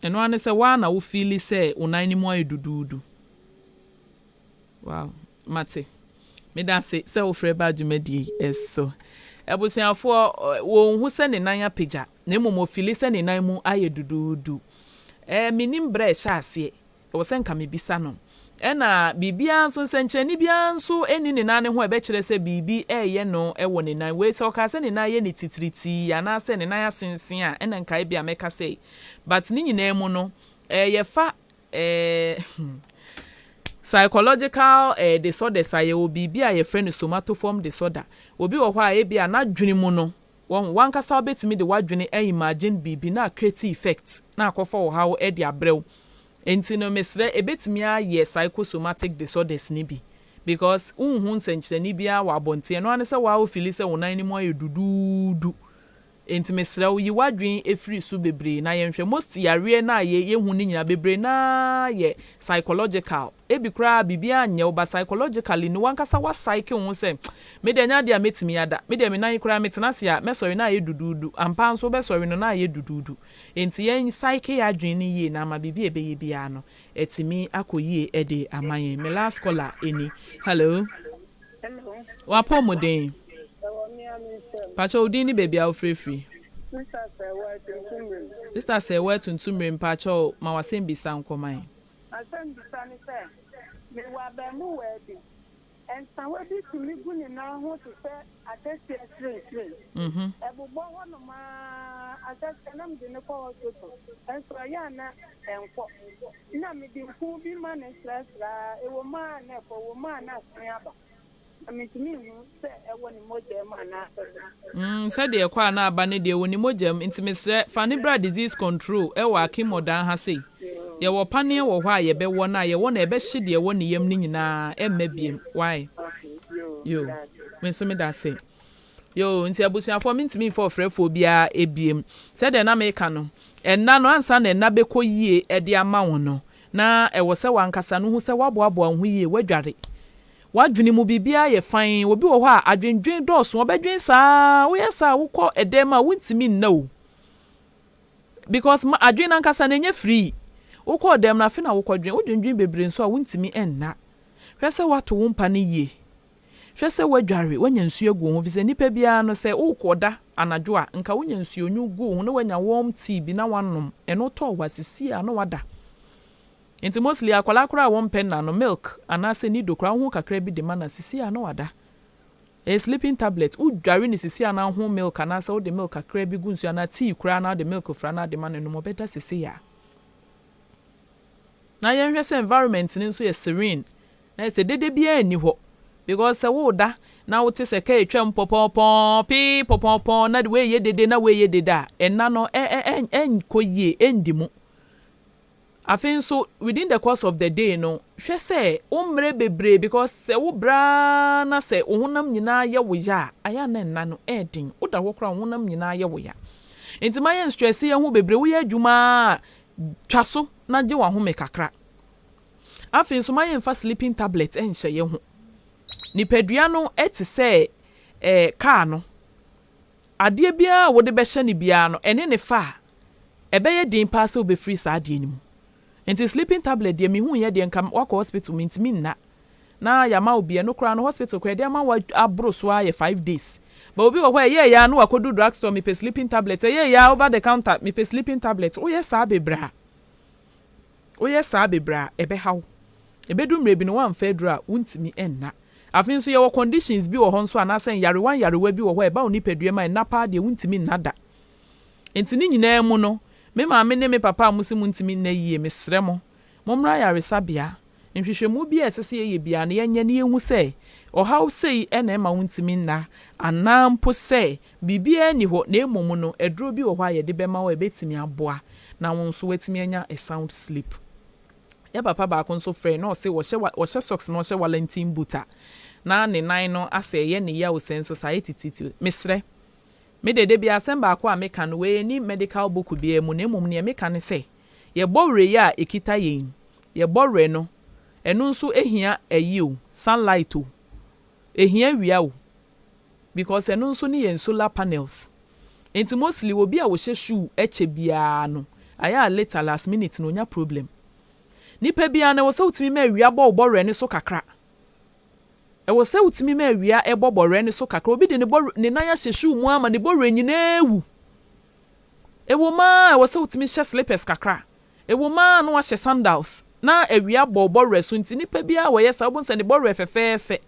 A: Ɛno ara ne sɛ woa na wofeeli sɛ wo nan no mu ayɛ duduudu. Wow, mate. Meda ase sɛ wofrɛ ba dwumadie ɛso. Abusuafoɔ, wɔnhu sɛ ne nan apagya na mmom ofeeli sɛ ne nan mu ayɛ duduudu. Menim berɛ a ɛhyɛ aseɛ, ɛwɔ sɛ nka mebisa no. Ɛna biribiara nso, nsɛnkyerɛnne biara nso ɛni ne nan ne ho a ɛbɛkyerɛ sɛ biribi ɛreyɛ no ɛwɔ ne nan. Wei sɛ ɔkaa sɛ ne nan yɛ ne titiritii anaasɛ ne nan asensen a, ɛna nkae bi a mɛka sɛ, but ne nyinaa mu no, yɛfa psychological disorders a, yɛwɔ biribi a yɛfrɛ no somatoform disorder. Obi wɔ hɔ a ebi a n'adwene mu no, wɔn wankasa wobɛtumi de w'adwene imagine biribi na create effect na akɔfa ɔhaw de abrɛw. Nti no mesrɛ, ebɛtumi ayɛ psychosomatic disorders ni bi because nhu nsɛnkyerɛnne biara wɔ abɔnten. Ɛno ara ne sɛ waa wofeeli sɛ wo nan no mu ayɛ duduudu. Enti mesrɛ wo, yi w'adwene firi so bebree na yɛnhwɛ. Most yareɛ no a yɛhu no nyinaa, bebree no ara yɛ psychological. Ebi koraa biribiara nyɛ wo but psychologically no w'ankasa wa psyche wo ho sɛ, me deɛ ɛnyɛ adeɛ a mɛtumi ada, me deɛ me nan yi koraa metena ase a mɛsɔre na ayɛ duduudu. Ampa ara nso wobɛsɔre no na ayɛ duduudu. Enti yɛn psyche yɛn adwene no yie na ama biribi a ɛbɛyɛ biara no atumi akɔ yie de ama yɛn. Me last caller ni. Hello.
E: Hello.
A: W'apɔmuden?
E: Ɛwɔ me ara me nsam.
A: Pakyɛ wo din ne baabi a wofrɛ firi?
E: Sister Sɛɛwa Atuntummire.
A: Sister Sɛɛwa Atuntummire mpakyɛ ma w'asɛmbisa nkɔ ma yɛn.
E: M'asɛmbisa ne sɛ, mewɔ abaamuwaa bi, nsawa bi tumi gu ne nan ho te sɛ akɛseɛ hwirenhwiren. Ɛbobɔ hɔnom ara, ahyɛaseɛ na mede no kɔ hospital, nso ɛyɛ a na ɛnkɔ. Nna mede nku bi ma no srasra ara, ɛwɔ mu ara na ɛkɔ, ɛwɔ mu ara na asan aba. Na mintumi nhu sɛ ɛwɔ ne mogya mu anaasɛ sɛn.
A: Mm, sɛdeɛ ɛkɔ a na aba no deɛ, ɛwɔ ne mogya mu. Nti mesrɛ, fa no bra disease control ɛwɔ Akim Odan ha sei. Yɛwɔ paneɛ wɔ hɔ a yɛbɛwɔ no a, yɛwɔ no a ɛbɛhye deɛ ɛwɔ ne yam no nyinaa, ɛmma biom. Wai? Yo. Me nso meda ase. Yoo, nti abusuafoɔ mentumi mfa ɔfrɛfoɔ biara ebiem. Sɛdeɛ na meka no, ɛnna no ansa na ɛnna bɛkɔ yie de ama wo no, na ɛwɔ sɛ w'ankasa no hu sɛ woaboaboa wo ho yie, woadware. W'adwene mu biribiara yɛ fann. Obi wɔ hɔ a, adwendwen dɔɔso, ɔbɛdwen saa ara, woyɛ saa a wokɔ ɛdan mu a wontumi nna o. Because ma adwene no ankasa no ɛnyɛ free. Wokɔ ɔdan mu no afe na wokɔdwen, wodwendwen bebree nso a wontumi nna. Hwɛ sɛ woato wo mpa no yie. Hwɛ sɛ woadware, woanya nsuo agu wo ho, efisɛ nnipa biara no, sɛ worekɔda anadwo a, nka wonya nsuonwunu gu wo ho na woanya warm tea bi na woanom, ɛno tɔɔ hɔ a, sesie a na woada. Nti mostly akwadaa koraa a wɔmpɛ nna no, milk anaasɛ nido koraa woho kakra bi de ma no a, sesie a na wada. Ɛyɛ sleeping tablet, wodware no sesie a na woho milk anaasɛ wode milk kakra bi gu nsuo anaa tea koraa na wode milk fra na wode ma no nom, ɔbɛda sesie a. Na yɛnhwɛ sɛ environment no nso yɛ serene, na ayɛ sɛ dede biara nni hɔ because sɛ woreda na wote sɛ kaa atwam pɔpɔɔpɔɔ pee pɔpɔɔpɔɔ na wei yɛ dede na wei yɛ dede a, ɛnna no ɛnkɔ yie, ɛndi mu. Afei nso within the course of the day no, hwɛ sɛ wo mmerɛ bebree because sɛ wo brɛ ara na sɛ wo honam nyinaa yɛ wo ya a, ayɛ a na ɛnna no ɛyɛ den. Woda hɔ koraa wo honam nyinaa yɛ wo ya. Nti ma yɛn stress yɛn ho bebree, woyɛ adwuma a twa so na gye w'ahome kakra. Afei nso, mma yɛmmfa sleeping tablet nnhyɛ yɛn ho. Nipadua no te sɛ eh, kaa no. Adeɛ biara a wode bɛhyɛ no biara no, ɛne ne fa a, ɛbɛyɛ den paa sɛ wobɛfiri saa adeɛ no mu. Nti sleeping tablet deɛ mehuiɛ deɛ nka woakɔ hospital mentumi nna. Na yɛama wo bi, ɛno koraa no hospital koraa yɛde ama wo aboro so ara yɛ 5 days. But obi wɔ hɔ a ɛyɛɛyɛ a na wakɔdu drug store, mepɛ sleeping tablet, ɛyɛɛyɛ a over the counter, mepɛ sleeping tablet. Woyɛ saa bebree a, Woyɛ saa bebree a, ɛbɛha wo. Ɛbɛdu mmerɛ bi no woamfa aduro a, wontumi nna. Afei nso yɛwɔ conditions bi wɔ hɔ nso anaasɛ nyarewa nyarewa bi wɔ hɔ a ɛba wo nipadua mu a ɛnna paa deɛ wontumi nna da. Nti ne nyinaa mu no, me maame ne me papa a mose montumi nna yie, mesrɛ mo, mommra ayaresabea. Nhwehwɛmu bi a ɛsɛ sɛ yɛyɛ biara no yɛnyɛ na yɛnhu sɛ ɔhaw sei na ɛma wontumi nna anaa mpo sɛ biribiara nni hɔ na mmom no aduro bi wɔ hɔ a yɛde bɛma wo a ɛbɛtumi aboa na wo nso woatumi anya a sound sleep. Yɛ papa baako nso frɛɛ na ɔse ɔhyɛ ɔhyɛ socks na ɔhyɛ Wellington boot a na ne nan no asɛ ɛyɛ ne yaw sɛ nso saa ɛyɛ tititiw. Mesrɛ, me deɛ da biara asɛm baako a meka no wei ɛnni medical book biara mu na mmom neɛ meka ne sɛ yɛbɔ werɛ yi a ɛkita yɛn yi, yɛbɔ werɛ no ɛno nso ɛhia ayi o, sunlight o, ɛhia wia o because ɛno nso ne yɛn solar panels. Nti mostly obi a ɔhyɛ shoe kyɛ biara no ayɛ a later last minute no onya problem. Nipa biara no ɛwɔ sɛ wotumi ma awia bɔ wo bɔwerɛ no so kakra. Ɛwɔ sɛ wotumi ma awia bɔ bɔwerɛ no so kakra. Obi de ne bɔ ne nan ahyɛ shoe mu ama ne bɔwerɛ nyinaa awu. Ɛwɔ mu ara ɛwɔ sɛ wotumi hyɛ slippers kakra. Ɛwɔ mu ara na wahyɛ sandals na awia bɔ wo bɔwerɛ so nti nipa biara wɔyɛ saa wobɛhu sɛ ne bɔwerɛ fɛfɛɛfɛ.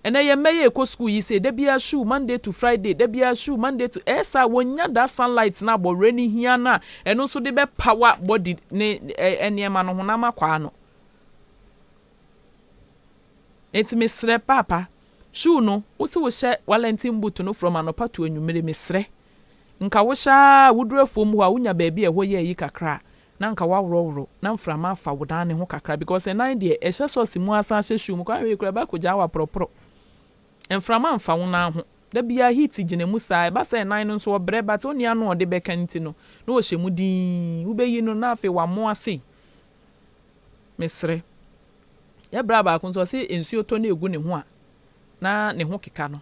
A: Ɛnɛ yɛn mma yi a ɛkɔ sukuu yi sei da biara shoe Monday to Friday da biara shoe Monday to ɛyɛ saa wɔnnya that sunlight no a bɔwerɛ no hia no a ɛno nso de bɛ power body ne nneɛma no honam akwaa no. Nti mesrɛ paapa shoe no wo se wohyɛ Wellington boot no from anɔpa to anwummere mesrɛ nka wohyɛ a woduru afuom hɔ a wonya baabi a ɛhɔ yɛ ayi kakra a na nka woaworɔworɔ na mframa afa wo nan ne ho kakra because ɛnan deɛ ɛhyɛ socks mu asan ahyɛ shoe mu kwan wei koraa ɛbɛ akɔgyaa wo aporɔporɔ mframa mfa wo nan ho. Da biara heat gyina mu saa, ɛba sɛ nan no nso ɔbrɛ but onni ano a ɔde bɛka nti no na ɔhyɛ mu dinn, wobɛyi no na afei wamoa sei. Mesrɛ. Yɛ bra baako nso ɔse nsuo tɔ na ɛgu ne ho a na ne ho keka no.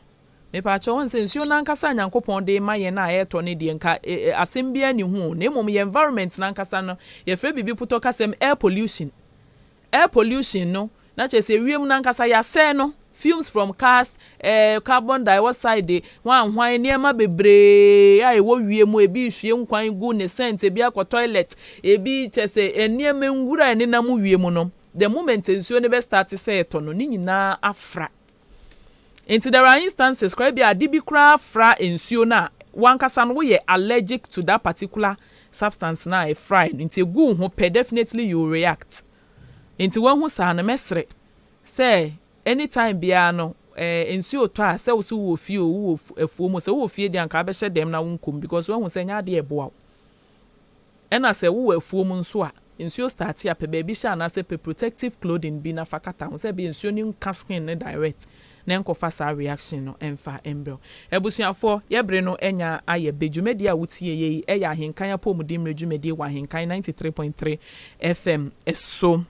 A: Mepaakyɛw wohu sɛ nsuo no ankasa a Nyankopɔn de rema yɛn a ɛretɔ no deɛ nka asɛm biara nni ho o, na mmom yɛn environment no ankasa no yɛfrɛ biribi potɔ kasa mu air pollution. Air pollution no, na kyerɛ sɛ wiem no ankasa yɛasɛe no, fumes from cars, eh, carbon dioxide, hwan hwan, nneɛma bebree a ɛwɔ wiem, ebi rehwie nkwan gu ne scent, ebi akɔ toilet, ebi kyerɛ sɛ nneɛma nwura a ɛnenam wiem no, the moment nsuo no bɛ start sɛ ɛtɔ no, ne nyinaa afra. Nti there are instances koraa bi a ade bi koraa fra nsuo no a wankasa no woyɛ allergic to that particular substance no a ɛfrae no, nti egu wo ho pɛ definitely you will react. Nti wahu saa no mɛsrɛ sɛ anytime biara no eh, nsuo tɔ a sɛ wo so wowɔ fie o wowɔ afuo mu sɛ wowɔ fie deɛ anka abɛhyɛ dɛm na wonkɔ mu because wahu sɛ ɛnyɛ adeɛ ɛboa wo. Ɛna sɛ wowɔ afuo mu nso a nsuo start a pɛ baabi hyɛ anaasɛ pɛ protective clothing bi na fa kata ho sɛ ɛbɛyɛ nsuo no nka skin no direct na ɛnkɔfa saa reaction no ɛmfa mbrɛ wo. Abusuafoɔ, yɛbere no anya ayɛ bɛ. Dwumadie a wotie yɛ yi ɛyɛ Ahenkan Apɔmuden Mmerɛ dwumadie wɔ Ahenkan 93.3 FM so.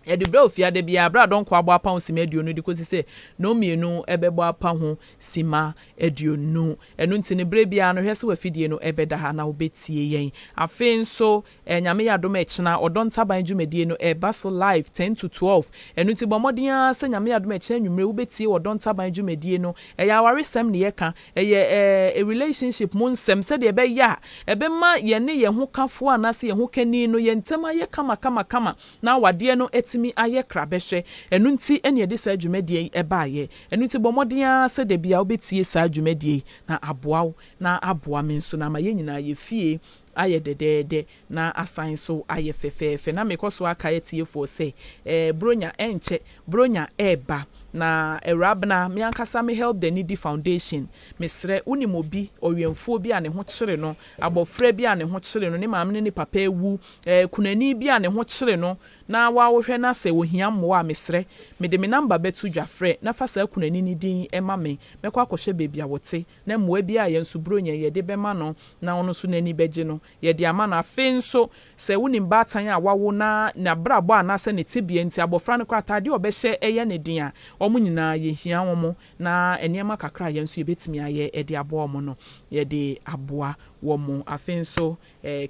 A: Yɛde brɛ wo fiada biara berɛ a dɔnkɔ abɔ apa ho sima 20 de kɔsi sɛ nnɔnmienu bɛbɔ apa ho sima 20. Ɛno nti no berɛ biara no hwɛ sɛ w'afidie no bɛda ha na wobɛtie yɛn. Afei nso Nyame yɛ adom a ɛkyena Ɔdɔ Ntaban dwumadie no ɛreba so live 10 to 12. Ɛno nti bɔ mmɔden ara sɛ Nyame yɛ adom a ɛkyena anwummere wobɛtie Ɔdɔ Ntaban dwumadie no. Ɛyɛ awaresɛm ne yɛka, ɛyɛ eh, relationship mu nsɛm sɛdeɛ ɛbɛyɛ a ɛbɛma yɛne yɛn ho kafoɔ anaasɛ yɛn ho kani no yɛn ntam ayɛ kama kama kama na awadeɛ no atumi ayɛ krabɛhwɛ. Ɛno nti na yɛde saa dwumadie yi baeɛ. Ɛno nti bɔ mmɔden ara sɛ da biara wobɛtie saa dwumadie yi na aboa wo na aboa me nso na ama yɛn nyinaa yɛn fie ayɛ dɛdɛɛdɛ na asan nso ayɛ fɛfɛɛfɛ. Na mekɔ so akae atiefoɔ sɛ, eh, Buronya ɛnkyɛ, Buronya ɛreba. Na Awurabena, me ankasa me Help the Needy Foundation, mesrɛ, wonim obi, ɔwɛmfoɔ bi a ne ho kyere no, abɔfra bi a ne ho kyere no, ne maame ne ne papa awu, eh, kunani bi a ne ho kyere no, na woahwɛ na sɛ ɔhia mmoa a, mesrɛ, mede me number bɛto dwa, frɛ na fa saa kunani no din ma me, mɛkɔ akɔhwɛ baabi a wɔte, na mmoa biara a yɛn nso Buronya yi yɛde bɛma no na ɔno nso n'ani bɛgye no, yɛde ama no. Afei nso, sɛ wonim baatan a wawo na n'abrabɔ anaasɛ ne tebea nti abɔfra no koraa ataadeɛ a ɔbɛhyɛ yɛ no den a, wɔn nyinaa yɛhia wɔn na nneɛma kakra a yɛn nso yɛbɛtumi ayɛ de aboa wɔn no, yɛde aboa wɔn. Afei nso,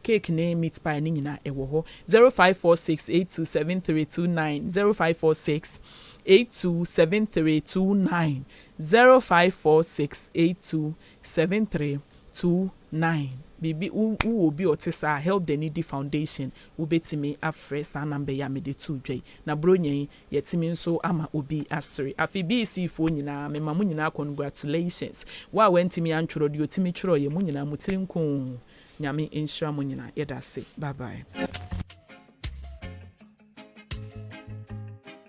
A: cake ne meat pie no nyinaa ɛwɔ hɔ. 0546 827329, 0546 827329, 0546 827329. Biribi wo wowɔ obi a ɔte saa a, Help the Needy Foundation, wobɛtumi afrɛ saa number yi a mede too dwa yi. Na Buronya yi, yɛatumi nso ama obi asere. Afei BEC foɔ nyinaa, mema mo nyinaa congratulations. Wo a wantumi antwerɛ, deɛ ɔtumi twerɛeɛ, mo nyinaa mo tiri nko oo. Nyame nhyira mo nyinaa. Yɛda ase. Bye bye.